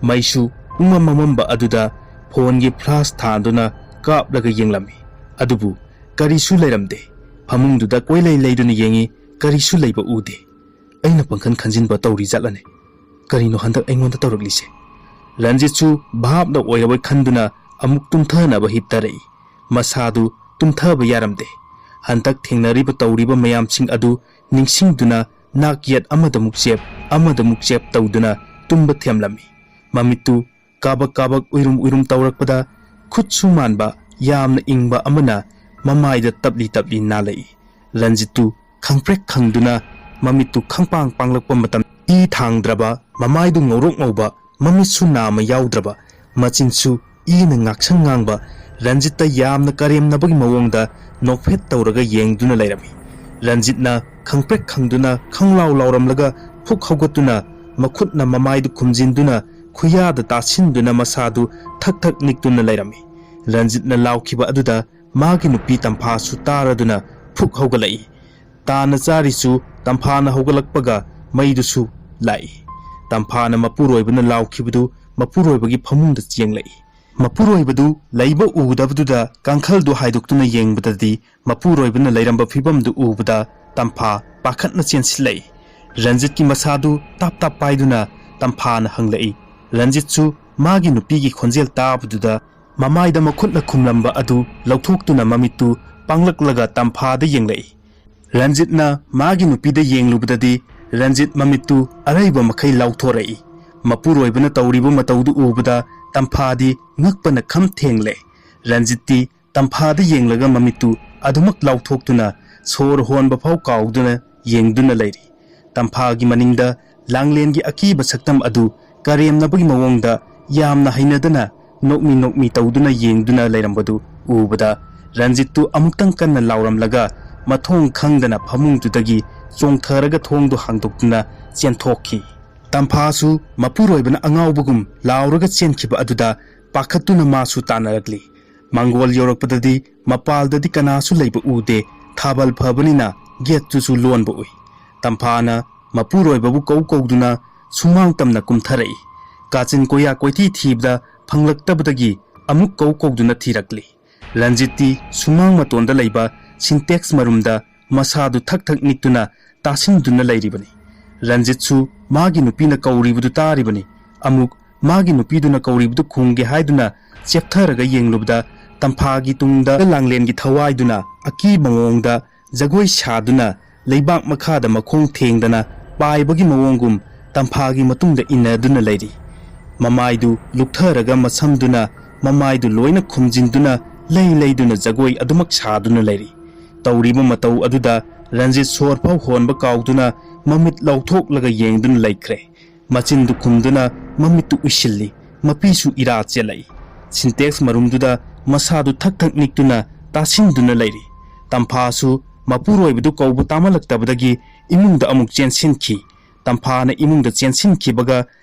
ꯃꯩꯁꯨ ꯄꯨꯡꯃꯝ ꯃꯝꯃꯝꯕ ꯑꯗꯨꯗ ꯐꯣꯟꯒꯤ ꯐ꯭ꯂꯥꯁ ꯊꯥꯟꯗꯨꯅ ꯀꯥꯞꯂꯒ ꯌꯦꯡꯂꯝꯃꯤ꯫ ꯑꯗꯨꯕꯨ ꯀꯔꯤꯁꯨ ꯂꯩꯔꯝꯗꯦ꯫ ꯐꯃꯨꯡꯗꯨꯗ ꯀꯣꯏꯂꯩ ꯂꯩꯗꯨꯅ ꯌꯦꯡꯉꯤ, ꯀꯔꯤꯁꯨ ꯂꯩꯕ ꯎꯗꯦ꯫ ꯑꯩꯅ ꯄꯪꯈꯟ ꯈꯟꯖꯤꯟꯕ ꯇꯧꯔꯤ ꯖꯥꯠꯂꯅꯦ? ꯀꯔꯤꯅꯣ ꯍꯟꯗꯛ ꯑꯩꯉꯣꯟꯗ ꯇꯧꯔꯛꯂꯤꯁꯦ? ꯔꯟꯖꯤꯠꯁꯨ ꯚꯥꯞꯅ ꯑꯣꯏꯔꯕꯣꯏ ꯈꯟꯗꯨꯅ ꯑꯃꯨꯛ ꯇꯨꯝꯊꯅꯕ ꯍꯤꯞꯇꯔꯛꯏ꯫ ꯃꯁꯥꯗꯨ ꯇꯨꯝꯊꯕ ꯌꯥꯔꯝꯗꯦ꯫ ꯍꯟꯗꯛ ꯊꯦꯡꯅꯔꯤꯕ ꯇꯧꯔꯤꯕ ꯃꯌꯥꯝꯁꯤꯡ ꯑꯗꯨ ꯅꯤꯡꯁꯤꯡꯗꯨꯅ ꯅꯥꯛ ꯌꯦꯠ ꯑꯃꯗꯃꯨꯛ ꯆꯦꯞ, ꯑꯃꯗꯃꯨꯛ ꯆꯦꯞ ꯇꯧꯗꯨꯅ ꯇꯨꯝꯕ ꯊꯦꯝꯂꯝꯃꯤ꯫ ꯃꯃꯤꯠꯇꯨ ꯀꯥꯕꯛ ꯀꯥꯕꯛ ꯎꯏꯔꯨꯝ ꯎꯏꯔꯨꯝ ꯇꯧꯔꯛꯄꯗ ꯈꯨꯠꯁꯨ ꯃꯥꯟꯕ ꯌꯥꯝꯅ ꯏꯪꯕ ꯑꯃꯅ ꯃꯃꯥꯏꯗ ꯇꯞꯂꯤ ꯇꯞꯂꯤ ꯅꯥꯜꯂꯛꯏ꯫ ꯔꯟꯖꯤꯠꯇꯨ ꯈꯪꯄ꯭ꯔꯦꯛ ꯈꯪꯗꯨꯅ ꯃꯃꯤꯠꯇꯨ ꯈꯪꯄꯥꯡ ꯄꯥꯡꯂꯛꯄ ꯃꯇꯝ ꯏ ꯊꯥꯡꯗ꯭ꯔꯕ, ꯃꯃꯥꯏꯗꯨ ꯉꯧꯔꯣꯛ ꯉꯧꯕ, ꯃꯃꯤꯠꯁꯨ ꯅꯥꯃ ꯌꯥꯎꯗ꯭ꯔꯕ, ꯃꯆꯤꯟꯁꯨ ꯏꯅ ꯉꯥꯛꯁꯪ ꯉꯥꯡꯕ ꯔꯟꯖꯤꯠꯇ ꯌꯥꯝꯅ ꯀꯔꯦꯝꯅꯕꯒꯤ ꯃꯑꯣꯡꯗ ꯅꯣꯛꯐꯦꯠ ꯇꯧꯔꯒ ꯌꯦꯡꯗꯨꯅ ꯂꯩꯔꯝꯃꯤ꯫ ꯔꯟꯖꯤꯠꯅ ꯈꯪꯄ꯭ꯔꯦꯛ ꯈꯪꯗꯨꯅ ꯈꯪꯂꯥꯎ ꯂꯥꯎꯔꯝꯂꯒ ꯐꯨꯛ ꯍꯧꯒꯠꯇꯨꯅ ꯃꯈꯨꯠꯅ ꯃꯃꯥꯏꯗꯨ ꯈꯨꯝꯖꯤꯟꯗꯨꯅ ꯈꯨꯌꯥꯗ ꯇꯥꯁꯤꯟꯗꯨꯅ ꯃꯁꯥꯗꯨ ꯊꯛ ꯊꯛ ꯅꯤꯛꯇꯨꯅ ꯂꯩꯔꯝꯃꯤ꯫ ꯔꯟꯖꯤꯠꯅ ꯂꯥꯎꯈꯤꯕ ꯑꯗꯨꯗ ꯃꯥꯒꯤ ꯅꯨꯄꯤ ꯇꯝꯐꯥꯁꯨ ꯇꯥꯔꯗꯨꯅ ꯐꯨꯛ ꯍꯧꯒꯠꯂꯛꯏ꯫ ꯇꯥꯅ ꯆꯥꯔꯤꯁꯨ ꯇꯝꯐꯥꯅ ꯍꯧꯒꯠꯂꯛꯄꯒ ꯃꯩꯗꯨꯁꯨ ꯂꯥꯛꯏ꯫ ꯇꯝꯐꯥꯅ ꯃꯄꯨꯔꯣꯏꯕꯅ ꯂꯥꯎꯈꯤꯕꯗꯨ ꯃꯄꯨꯔꯣꯏꯕꯒꯤ ꯐꯃꯨꯡꯗ ꯆꯦꯡꯂꯛꯏ꯫ ꯃꯄꯨꯔꯣꯏꯕꯗꯨ ꯂꯩꯕ ꯎꯗꯕꯗꯨꯗ ꯀꯥꯡꯈꯜꯗꯨ ꯍꯥꯏꯗꯣꯛꯇꯨꯅ ꯌꯦꯡꯕꯗꯗꯤ ꯃꯄꯨꯔꯣꯏꯕꯅ ꯂꯩꯔꯝꯕ ꯐꯤꯕꯝꯗꯨ ꯎꯕꯗ ꯇꯝꯐꯥ ꯄꯥꯈꯠꯅ ꯆꯦꯟꯁꯤꯜꯂꯛꯏ꯫ ꯔꯟꯖꯤꯠꯀꯤ ꯃꯁꯥꯗꯨ ꯇꯥꯞ ꯇꯥꯞ ꯄꯥꯏꯗꯨꯅ ꯇꯝꯐꯥꯅ ꯍꯪꯂꯛꯏ꯫ ꯔꯟꯖꯤꯠꯁꯨ ꯃꯥꯒꯤ ꯅꯨꯄꯤꯒꯤ ꯈꯣꯟꯖꯦꯜ ꯇꯥꯕꯗꯨꯗ ꯃꯃꯥꯏꯗ ꯃꯈꯨꯠꯅ ꯈꯨꯝꯂꯝꯕ ꯑꯗꯨ ꯂꯧꯊꯣꯛꯇꯨꯅ ꯃꯃꯤꯠꯇꯨ ꯄꯥꯡꯂꯛꯂꯒ ꯇꯝꯐꯥꯗ ꯌꯦꯡꯂꯛꯏ꯫ ꯔꯟꯖꯤꯠꯅ ꯃꯥꯒꯤ ꯅꯨꯄꯤꯗ ꯌꯦꯡꯂꯨꯕꯗꯗꯤ ꯔꯟꯖꯤꯠ ꯃꯃꯤꯠꯇꯨ ꯑꯔꯩꯕ ꯃꯈꯩ ꯂꯥꯎꯊꯣꯔꯛꯏ꯫ ꯃꯄꯨꯔꯣꯏꯕꯅ ꯇꯧꯔꯤꯕ ꯃꯇꯧꯗꯨ ꯎꯕꯗ ꯇꯝꯐꯥꯗꯤ ꯉꯛꯄꯅ ꯈꯝ ꯊꯦꯡꯂꯦ꯫ ꯔꯟꯖꯤꯠꯇꯤ ꯇꯝꯐꯥꯗ ꯌꯦꯡꯂꯒ ꯃꯃꯤꯠꯇꯨ ꯑꯗꯨꯃꯛ ꯂꯥꯎꯊꯣꯛꯇꯨꯅ ꯁꯣꯔ ꯍꯣꯟꯕ ꯐꯥꯎ ꯀꯥꯎꯗꯨꯅ ꯌꯦꯡꯗꯨꯅ ꯂꯩꯔꯤ꯫ ꯇꯝꯐꯥꯒꯤ ꯃꯅꯤꯡꯗ ꯂꯥꯡꯂꯦꯟꯒꯤ ꯑꯀꯤꯕ ꯁꯛꯇꯝ ꯑꯗꯨ ꯀꯔꯦꯝꯅꯕꯒꯤ ꯃꯑꯣꯡꯗ ꯌꯥꯝꯅ ꯍꯩꯅꯗꯅ ꯅꯣꯛꯃꯤ ꯅꯣꯛꯃꯤ ꯇꯧꯗꯨꯅ ꯌꯦꯡꯗꯨꯅ ꯂꯩꯔꯝꯕꯗꯨ ꯎꯕꯗ ꯔꯟꯖꯤꯠꯇꯨ ꯑꯃꯨꯛꯇꯪ ꯀꯟꯅ ꯂꯥꯎꯔꯝꯂꯒ ꯃꯊꯣꯡ ꯈꯪꯗꯅ ꯐꯃꯨꯡꯗꯨꯗꯒꯤ ꯆꯣꯡꯊꯔꯒ ꯊꯣꯡꯗꯨ ꯍꯥꯡꯗꯣꯛꯇꯨꯅ ꯆꯦꯟꯊꯣꯛꯈꯤ꯫ ꯇꯝꯐꯥꯁꯨ ꯃꯄꯨꯔꯣꯏꯕꯅ ꯑꯉꯥꯎꯕꯒꯨꯝ ꯂꯥꯎꯔꯒ ꯆꯦꯟꯈꯤꯕ ꯑꯗꯨꯗ ꯄꯥꯈꯠꯇꯨꯅ ꯃꯥꯁꯨ ꯇꯥꯟꯅꯔꯛꯂꯤ꯫ ꯃꯥꯡꯒꯣꯜ ꯌꯧꯔꯛꯄꯗꯗꯤ ꯃꯄꯥꯜꯗꯗꯤ ꯀꯅꯥꯁꯨ ꯂꯩꯕ ꯎꯗꯦ, ꯊꯥꯕꯜ ꯐꯕꯅꯤꯅ ꯒꯦꯠꯇꯨꯁꯨ ꯂꯣꯟꯕ ꯎꯏ꯫ ꯇꯝꯐꯥꯅ ꯃꯄꯨꯔꯣꯏꯕꯕꯨ ꯀꯧ ꯀꯧꯗꯨꯅ ꯁꯨꯃꯥꯡ ꯇꯝꯅ ꯀꯨꯝꯊꯔꯛꯏ꯫ ꯀꯥꯆꯤꯟ ꯀꯣꯌꯥ ꯀꯣꯏꯊꯤ ꯊꯤꯕꯗ ꯐꯪꯂꯛꯇꯕꯗꯒꯤ ꯑꯃꯨꯛ ꯀꯧ ꯀꯧꯗꯨꯅ ꯊꯤꯔꯛꯂꯤ꯫ ꯔꯟꯖꯤꯠꯇꯤ ꯁꯨꯃꯥꯡ ꯃꯇꯣꯟꯗ ꯂꯩꯕ ꯁꯤꯟꯇꯦꯛꯁ ꯃꯔꯨꯝꯗ ꯃꯁꯥꯗꯨ ꯊꯛ ꯊꯛ ꯅꯤꯛꯇꯨꯅ ꯇꯥꯁꯤꯟꯗꯨꯅ ꯂꯩꯔꯤꯕꯅꯤ꯫ ꯔꯟꯖꯤꯠꯁꯨ ꯃꯥꯒꯤ ꯅꯨꯄꯤꯅ ꯀꯧꯔꯤꯕꯗꯨ ꯇꯥꯔꯤꯕꯅꯤ꯫ ꯑꯃꯨꯛ ꯃꯥꯒꯤ ꯅꯨꯄꯤꯗꯨꯅ ꯀꯧꯔꯤꯕꯗꯨ ꯈꯨꯝꯒꯦ ꯍꯥꯏꯗꯨꯅ ꯆꯦꯞꯊꯔꯒ ꯌꯦꯡꯂꯨꯕꯗ, ꯇꯝꯐꯥꯒꯤ ꯇꯨꯡꯗ ꯂꯥꯡꯂꯦꯟꯒꯤ ꯊꯋꯥꯏꯗꯨꯅ ꯑꯀꯤꯕ ꯃꯑꯣꯡꯗ ꯖꯒꯣꯏ ꯁꯥꯗꯨꯅ ꯂꯩꯕꯥꯛ ꯃꯈꯥꯗ ꯃꯈꯣꯡ ꯊꯦꯡꯗꯅ ꯄꯥꯏꯕꯒꯤ ꯃꯑꯣꯡꯒꯨꯝ ꯇꯝꯐꯥꯒꯤ ꯃꯇꯨꯡꯗ ꯏꯟꯅꯗꯨꯅ ꯂꯩꯔꯤ꯫ ꯃꯃꯥꯏꯗꯨ ꯂꯨꯛꯊꯔꯒ ꯃꯁꯝꯗꯨꯅ ꯃꯃꯥꯏꯗꯨ ꯂꯣꯏꯅ ꯈꯨꯝꯖꯤꯟꯗꯨꯅ ꯂꯩ ꯂꯩꯗꯨꯅ ꯖꯒꯣꯏ ꯑꯗꯨꯃꯛ ꯁꯥꯗꯨꯅ ꯂꯩꯔꯤ꯫ ꯇꯧꯔꯤꯕ ꯃꯇꯧ ꯑꯗꯨꯗ ꯔꯟꯖꯤꯠ ꯁꯣꯔ ꯐꯥꯎ ꯍꯣꯟꯕ ꯀꯥꯎꯗꯨꯅ ꯃꯃꯤꯠ ꯂꯥꯎꯊꯣꯛꯂꯒ ꯌꯦꯡꯗꯨꯅ ꯂꯩꯈ꯭ꯔꯦ꯫ ꯃꯆꯤꯟꯗꯨ ꯈꯨꯝꯗꯨꯅ ꯃꯃꯤꯠꯇꯨ ꯎꯏꯁꯤꯜꯂꯤ꯫ ꯃꯄꯤꯁꯨ ꯏꯔꯥ ꯆꯦꯜꯂꯛꯏ꯫ ꯁꯤꯟꯇꯦꯛꯁ ꯃꯔꯨꯝꯗꯨꯗ ꯃꯁꯥꯗꯨ ꯊꯛ ꯊꯛ ꯅꯤꯛꯇꯨꯅ ꯇꯥꯁꯤꯟꯗꯨꯅ ꯂꯩꯔꯤ꯫ ꯇꯝꯐꯥꯁꯨ ꯃꯄꯨꯔꯣꯏꯕꯗꯨ ꯀꯧꯕ ꯇꯥꯃꯜꯂꯛꯇꯕꯗꯒꯤ ꯏꯃꯨꯡꯗ ꯑꯃꯨꯛ ꯆꯦꯟꯁꯤꯟꯈꯤ꯫ ꯇꯝꯐꯥꯅ ꯏꯃꯨꯡꯗ ꯆꯦꯟꯁꯤꯟꯈꯤꯕꯒ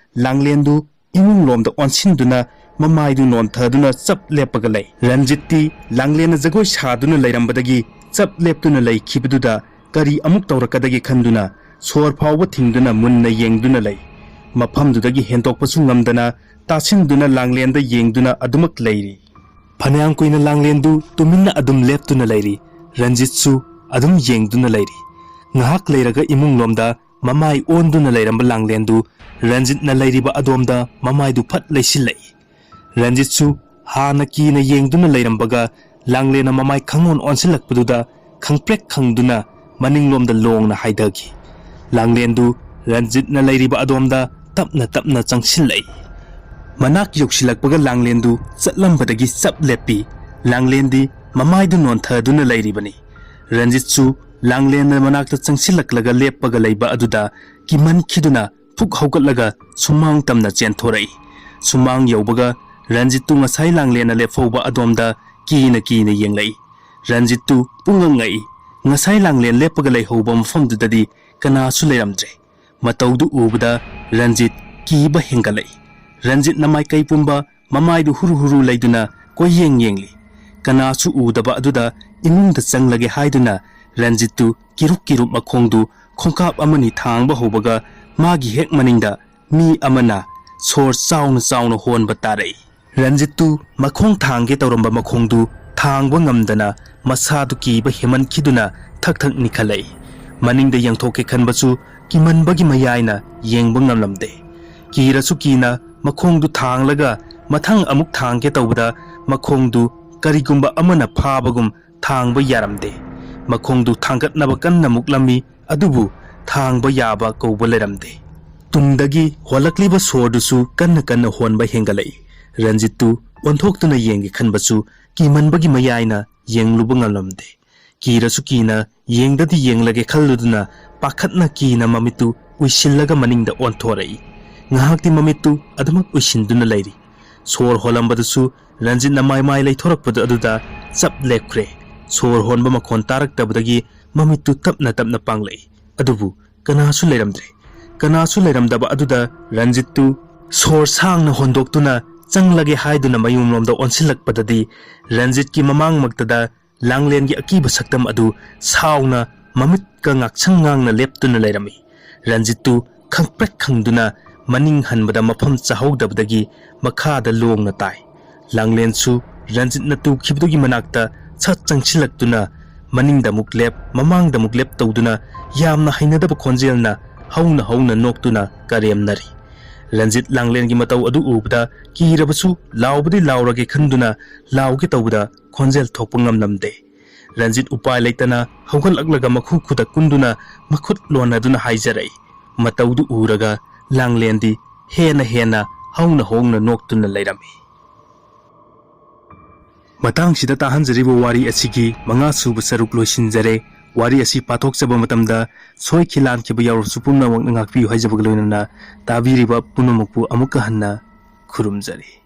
ꯂꯥꯡꯂꯦꯟꯗꯨ ꯏꯃꯨꯡꯂꯣꯝꯗ ꯑꯣꯟꯁꯤꯟꯗꯨꯅ ꯃꯃꯥꯏꯗꯨ ꯅꯣꯟꯊꯗꯨꯅ ꯆꯞ ꯂꯦꯞꯄꯒ ꯂꯩ꯫ ꯔꯟꯖꯤꯠꯇꯤ ꯂꯥꯡꯂꯦꯟꯅ ꯖꯒꯣꯏ ꯁꯥꯗꯨꯅ ꯂꯩꯔꯝꯕꯗꯒꯤ ꯆꯞ ꯂꯦꯞꯇꯨꯅ ꯂꯩꯈꯤꯕꯗꯨꯗ ꯀꯔꯤ ꯑꯃꯨꯛ ꯇꯧꯔꯛꯀꯗꯒꯦ ꯈꯟꯗꯨꯅ ꯁꯣꯔ ꯐꯥꯎꯕ ꯊꯤꯡꯗꯨꯅ ꯃꯨꯟꯅ ꯌꯦꯡꯗꯨꯅ ꯂꯩ꯫ ꯃꯐꯝꯗꯨꯗꯒꯤ ꯍꯦꯟꯗꯣꯛꯄꯁꯨ ꯉꯝꯗꯅ ꯇꯥꯁꯤꯟꯗꯨꯅ ꯂꯥꯡꯂꯦꯟꯗ ꯌꯦꯡꯗꯨꯅ ꯑꯗꯨꯃꯛ ꯂꯩꯔꯤ꯫ ꯐꯅꯌꯥꯝ ꯀꯨꯏꯅ ꯂꯥꯡꯂꯦꯟꯗꯨ ꯇꯨꯃꯤꯟꯅ ꯑꯗꯨꯝ ꯂꯦꯞꯇꯨꯅ ꯂꯩꯔꯤ꯫ ꯔꯟꯖꯤꯠꯁꯨ ꯑꯗꯨꯝ ꯌꯦꯡꯗꯨꯅ ꯂꯩꯔꯤ꯫ ꯉꯥꯏꯍꯥꯛ ꯂꯩꯔꯒ ꯏꯃꯨꯡꯂꯣꯝꯗ ꯃꯃꯥꯏ ꯑꯣꯟꯗꯨꯅ ꯂꯩꯔꯝꯕ ꯂꯥꯡꯂꯦꯟꯗꯨ ꯔꯟꯖꯤꯠꯅ ꯂꯩꯔꯤꯕ ꯑꯗꯣꯝꯗ ꯃꯃꯥꯏꯗꯨ ꯐꯠ ꯂꯩꯁꯤꯜꯂꯛꯏ꯫ ꯔꯟꯖꯤꯠꯁꯨ ꯍꯥꯟꯅ ꯀꯤꯅ ꯌꯦꯡꯗꯨꯅ ꯂꯩꯔꯝꯕꯒ ꯂꯥꯡꯂꯦꯟꯅ ꯃꯃꯥꯏ ꯈꯪꯑꯣꯟ ꯑꯣꯟꯁꯤꯜꯂꯛꯄꯗꯨꯗ ꯈꯪꯄ꯭ꯔꯦꯛ ꯈꯪꯗꯨꯅ ꯃꯅꯤꯡꯂꯣꯝꯗ ꯂꯣꯡꯅ ꯍꯥꯏꯊꯈꯤ꯫ ꯂꯥꯡꯂꯦꯟꯗꯨ ꯔꯟꯖꯤꯠꯅ ꯂꯩꯔꯤꯕ ꯑꯗꯣꯝꯗ ꯇꯞꯅ ꯇꯞꯅ ꯆꯪꯁꯤꯜꯂꯛꯏ꯫ ꯃꯅꯥꯛ ꯌꯧꯁꯤꯜꯂꯛꯄꯒ ꯂꯥꯡꯂꯦꯟꯗꯨ ꯆꯠꯂꯝꯕꯗꯒꯤ ꯆꯞ ꯂꯦꯞꯄꯤ꯫ ꯂꯥꯡꯂꯦꯟꯗꯤ ꯃꯃꯥꯏꯗꯨ ꯅꯣꯟꯊꯗꯨꯅ ꯂꯩꯔꯤꯕꯅꯤ꯫ ꯔꯟꯖꯤꯠꯁꯨ ꯂꯥꯡꯂꯦꯟꯅ ꯃꯅꯥꯛꯇ ꯆꯪꯁꯤꯜꯂꯛꯂꯒ ꯂꯦꯞꯄꯒ ꯂꯩꯕ ꯑꯗꯨꯗ ꯀꯤꯃꯟꯈꯤꯗꯨꯅ ꯐꯨꯛ ꯍꯧꯒꯠꯂꯒ ꯁꯨꯃꯥꯡ ꯇꯝꯅ ꯆꯦꯟꯊꯣꯔꯛꯏ꯫ ꯁꯨꯃꯥꯡ ꯌꯧꯕꯒ ꯔꯟꯖꯤꯠꯇꯨ ꯉꯁꯥꯏ ꯂꯥꯡꯂꯦꯟꯅ ꯂꯦꯞꯍꯧꯕ ꯑꯗꯣꯝꯗ ꯀꯤꯅ ꯀꯤꯅ ꯌꯦꯡꯂꯛꯏ꯫ ꯔꯟꯖꯤꯠꯇꯨ ꯄꯨꯡꯉꯛ ꯉꯛꯏ꯫ ꯉꯁꯥꯏ ꯂꯥꯡꯂꯦꯟ ꯂꯦꯞꯄꯒ ꯂꯩꯍꯧꯕ ꯃꯐꯝꯗꯨꯗꯗꯤ ꯀꯅꯥꯁꯨ ꯂꯩꯔꯝꯗ꯭ꯔꯦ꯫ ꯃꯇꯧꯗꯨ ꯎꯕꯗ ꯔꯟꯖꯤꯠ ꯀꯤꯕ ꯍꯦꯟꯒꯠꯂꯛꯏ꯫ ꯔꯟꯖꯤꯠꯅ ꯃꯥꯏꯀꯩ ꯄꯨꯝꯕ ꯃꯃꯥꯏꯗꯨ ꯍꯨꯔꯨ ꯍꯨꯔꯨ ꯂꯩꯗꯨꯅ ꯀꯣꯏꯌꯦꯡ ꯌꯦꯡꯂꯤ꯫ ꯀꯅꯥꯁꯨ ꯎꯗꯕ ꯑꯗꯨꯗ ꯏꯃꯨꯡꯗ ꯆꯪꯂꯒꯦ ꯍꯥꯏꯗꯨꯅ ꯔꯟꯖꯤꯠꯇꯨ ꯀꯤꯔꯨꯞ ꯀꯤꯔꯨꯞ ꯃꯈꯣꯡꯗꯨ ꯈꯣꯡꯀꯥꯞ ꯑꯃꯅꯤ ꯊꯥꯡꯕ ꯍꯧꯕꯒ ꯃꯥꯒꯤ ꯍꯦꯛ ꯃꯅꯤꯡꯗ ꯃꯤ ꯑꯃꯅ ꯁꯣꯔ ꯆꯥꯎꯅ ꯆꯥꯎꯅ ꯍꯣꯟꯕ ꯇꯥꯔꯛꯏ꯫ ꯔꯟꯖꯤꯠꯇꯨ ꯃꯈꯣꯡ ꯊꯥꯡꯒꯦ ꯇꯧꯔꯝꯕ ꯃꯈꯣꯡꯗꯨ ꯊꯥꯡꯕ ꯉꯝꯗꯅ ꯃꯁꯥꯗꯨ ꯀꯤꯕ ꯍꯦꯟꯃꯟꯈꯤꯗꯨꯅ ꯊꯛ ꯊꯛ ꯅꯤꯛꯈꯠꯂꯛꯏ꯫ ꯃꯅꯤꯡꯗ ꯌꯦꯡꯊꯣꯛꯀꯦ ꯈꯟꯕꯁꯨ ꯀꯤꯃꯟꯕꯒꯤ ꯃꯌꯥꯏꯅ ꯌꯦꯡꯕ ꯉꯝꯂꯝꯗꯦ꯫ ꯀꯤꯔꯁꯨ ꯀꯤꯅ ꯃꯈꯣꯡꯗꯨ ꯊꯥꯡꯂꯒ ꯃꯊꯪ ꯑꯃꯨꯛ ꯊꯥꯡꯒꯦ ꯇꯧꯕꯗ ꯃꯈꯣꯡꯗꯨ ꯀꯔꯤꯒꯨꯝꯕ ꯑꯃꯅ ꯐꯥꯕꯒꯨꯝ ꯊꯥꯡꯕ ꯌꯥꯔꯝꯗꯦ꯫ ꯃꯈꯣꯡꯗꯨ ꯊꯥꯡꯒꯠꯅꯕ ꯀꯟꯅ ꯃꯨꯛꯂꯝꯃꯤ, ꯑꯗꯨꯕꯨ ꯊꯥꯡꯕ ꯌꯥꯕ ꯀꯧꯕ ꯂꯩꯔꯝꯗꯦ꯫ ꯇꯨꯡꯗꯒꯤ ꯍꯣꯜꯂꯛꯂꯤꯕ ꯁꯣꯔꯗꯨꯁꯨ ꯀꯟꯅ ꯀꯟꯅ ꯍꯣꯟꯕ ꯍꯦꯟꯒꯠꯂꯛꯏ꯫ ꯔꯟꯖꯤꯠꯇꯨ ꯑꯣꯟꯊꯣꯛꯇꯨꯅ ꯌꯦꯡꯒꯦ ꯈꯟꯕꯁꯨ ꯀꯤꯃꯟꯕꯒꯤ ꯃꯌꯥꯏꯅ ꯌꯦꯡꯂꯨꯕ ꯉꯝꯂꯝꯗꯦ꯫ ꯀꯤꯔꯁꯨ ꯀꯤꯅ ꯌꯦꯡꯗꯗꯤ ꯌꯦꯡꯂꯒꯦ ꯈꯜꯂꯨꯗꯨꯅ ꯄꯥꯈꯠꯅ ꯀꯤꯅ ꯃꯃꯤꯠꯇꯨ ꯎꯏꯁꯤꯜꯂꯒ ꯃꯅꯤꯡꯗ ꯑꯣꯟꯊꯣꯔꯛꯏ꯫ ꯉꯥꯏꯍꯥꯛꯇꯤ ꯃꯃꯤꯠꯇꯨ ꯑꯗꯨꯃꯛ ꯎꯏꯁꯤꯟꯗꯨꯅ ꯂꯩꯔꯤ꯫ ꯁꯣꯔ ꯍꯣꯜꯂꯝꯕꯗꯨꯁꯨ ꯔꯟꯖꯤꯠꯅ ꯃꯥꯏ ꯃꯥꯏ ꯂꯩꯊꯣꯔꯛꯄꯗꯨ ꯑꯗꯨꯗ ꯆꯞ ꯂꯦꯞꯈ꯭ꯔꯦ꯫ ꯁꯣꯔ ꯍꯣꯟꯕ ꯃꯈꯣꯟ ꯇꯥꯔꯛꯇꯕꯗꯒꯤ ꯃꯃꯤꯠꯇꯨ ꯇꯞꯅ ꯇꯞꯅ ꯄꯥꯡꯂꯛꯏ꯫ ꯑꯗꯨꯕꯨ ꯀꯅꯥꯁꯨ ꯂꯩꯔꯝꯗ꯭ꯔꯦ꯫ ꯀꯅꯥꯁꯨ ꯂꯩꯔꯝꯗꯕ ꯑꯗꯨꯗ ꯔꯟꯖꯤꯠꯇꯨ ꯁꯣꯔ ꯁꯥꯡꯅ ꯍꯣꯟꯗꯣꯛꯇꯨꯅ ꯆꯪꯂꯒꯦ ꯍꯥꯏꯗꯨꯅ ꯃꯌꯨꯝꯂꯣꯝꯗ ꯑꯣꯟꯁꯤꯜꯂꯛꯄꯗꯗꯤ ꯔꯟꯖꯤꯠꯀꯤ ꯃꯃꯥꯡꯃꯛꯇꯗ ꯂꯥꯡꯂꯦꯟꯒꯤ ꯑꯀꯤꯕ ꯁꯛꯇꯝ ꯑꯗꯨ ꯁꯥꯎꯅ ꯃꯃꯤꯠꯀ ꯉꯥꯛꯁꯪ ꯉꯥꯡꯅ ꯂꯦꯞꯇꯨꯅ ꯂꯩꯔꯝꯃꯤ꯫ ꯔꯟꯖꯤꯠꯇꯨ ꯈꯪꯄ꯭ꯔꯦꯛ ꯈꯪꯗꯨꯅ ꯃꯅꯤꯡ ꯍꯟꯕꯗ ꯃꯐꯝ ꯆꯥꯍꯧꯗꯕꯗꯒꯤ ꯃꯈꯥꯗ ꯂꯣꯡꯅ ꯇꯥꯏ꯫ ꯂꯥꯡꯂꯦꯟꯁꯨ ꯔꯟꯖꯤꯠꯅ ꯇꯨꯈꯤꯕꯗꯨꯒꯤ ꯃꯅꯥꯛꯇ ꯁꯠ ꯆꯪꯁꯤꯜꯂꯛꯇꯨꯅ ꯃꯅꯤꯡꯗ ꯑꯃꯨꯛ ꯂꯦꯞ, ꯃꯃꯥꯡꯗ ꯑꯃꯨꯛ ꯂꯦꯞ ꯇꯧꯗꯨꯅ ꯌꯥꯝꯅ ꯍꯩꯅꯗꯕ ꯈꯣꯟꯖꯦꯜꯅ ꯍꯧꯅ ꯍꯧꯅ ꯅꯣꯛꯇꯨꯅ ꯀꯔꯦꯝꯅꯔꯤ꯫ ꯔꯟꯖꯤꯠ ꯂꯥꯡꯂꯦꯟꯒꯤ ꯃꯇꯧ ꯑꯗꯨ ꯎꯕꯗ ꯀꯤꯔꯕꯁꯨ ꯂꯥꯎꯕꯗꯤ ꯂꯥꯎꯔꯒꯦ ꯈꯟꯗꯨꯅ ꯂꯥꯎꯒꯦ ꯇꯧꯕꯗ ꯈꯣꯟꯖꯦꯜ ꯊꯣꯛꯄ ꯉꯝꯂꯝꯗꯦ꯫ ꯔꯟꯖꯤꯠ ꯎꯄꯥꯏ ꯂꯩꯇꯅ ꯍꯧꯒꯠꯂꯛꯂꯒ ꯃꯈꯨ ꯈꯨꯗ ꯀꯨꯟꯗꯨꯅ ꯃꯈꯨꯠ ꯂꯣꯟꯅꯗꯨꯅ ꯍꯥꯏꯖꯔꯛꯏ꯫ ꯃꯇꯧꯗꯨ ꯎꯔꯒ ꯂꯥꯡꯂꯦꯟꯗꯤ ꯍꯦꯟꯅ ꯍꯦꯟꯅ ꯍꯧꯅ ꯍꯧꯅ ꯅꯣꯛꯇꯨꯅ ꯂꯩꯔꯝꯃꯤ꯫ ꯃꯇꯥꯡꯁꯤꯗ ꯇꯥꯍꯟꯖꯔꯤꯕ ꯋꯥꯔꯤ ꯑꯁꯤꯒꯤ ꯃꯉꯥ ꯁꯨꯕ ꯁꯔꯨꯛ ꯂꯣꯏꯁꯤꯟꯖꯔꯦ꯫ ꯋꯥꯔꯤ ꯑꯁꯤ ꯄꯥꯊꯣꯛꯆꯕ ꯃꯇꯝꯗ ꯁꯣꯏꯈꯤ ꯂꯥꯟꯈꯤꯕ ꯌꯥꯎꯔꯕꯁꯨ ꯄꯨꯝꯅꯃꯛꯅ ꯉꯥꯛꯄꯤꯌꯨ ꯍꯥꯏꯖꯕꯒ ꯂꯣꯏꯅꯅ ꯇꯥꯕꯤꯔꯤꯕ ꯄꯨꯝꯅꯃꯛꯄꯨ ꯑꯃꯨꯛꯀ ꯍꯟꯅ ꯈꯨꯔꯨꯝꯖꯔꯤ꯫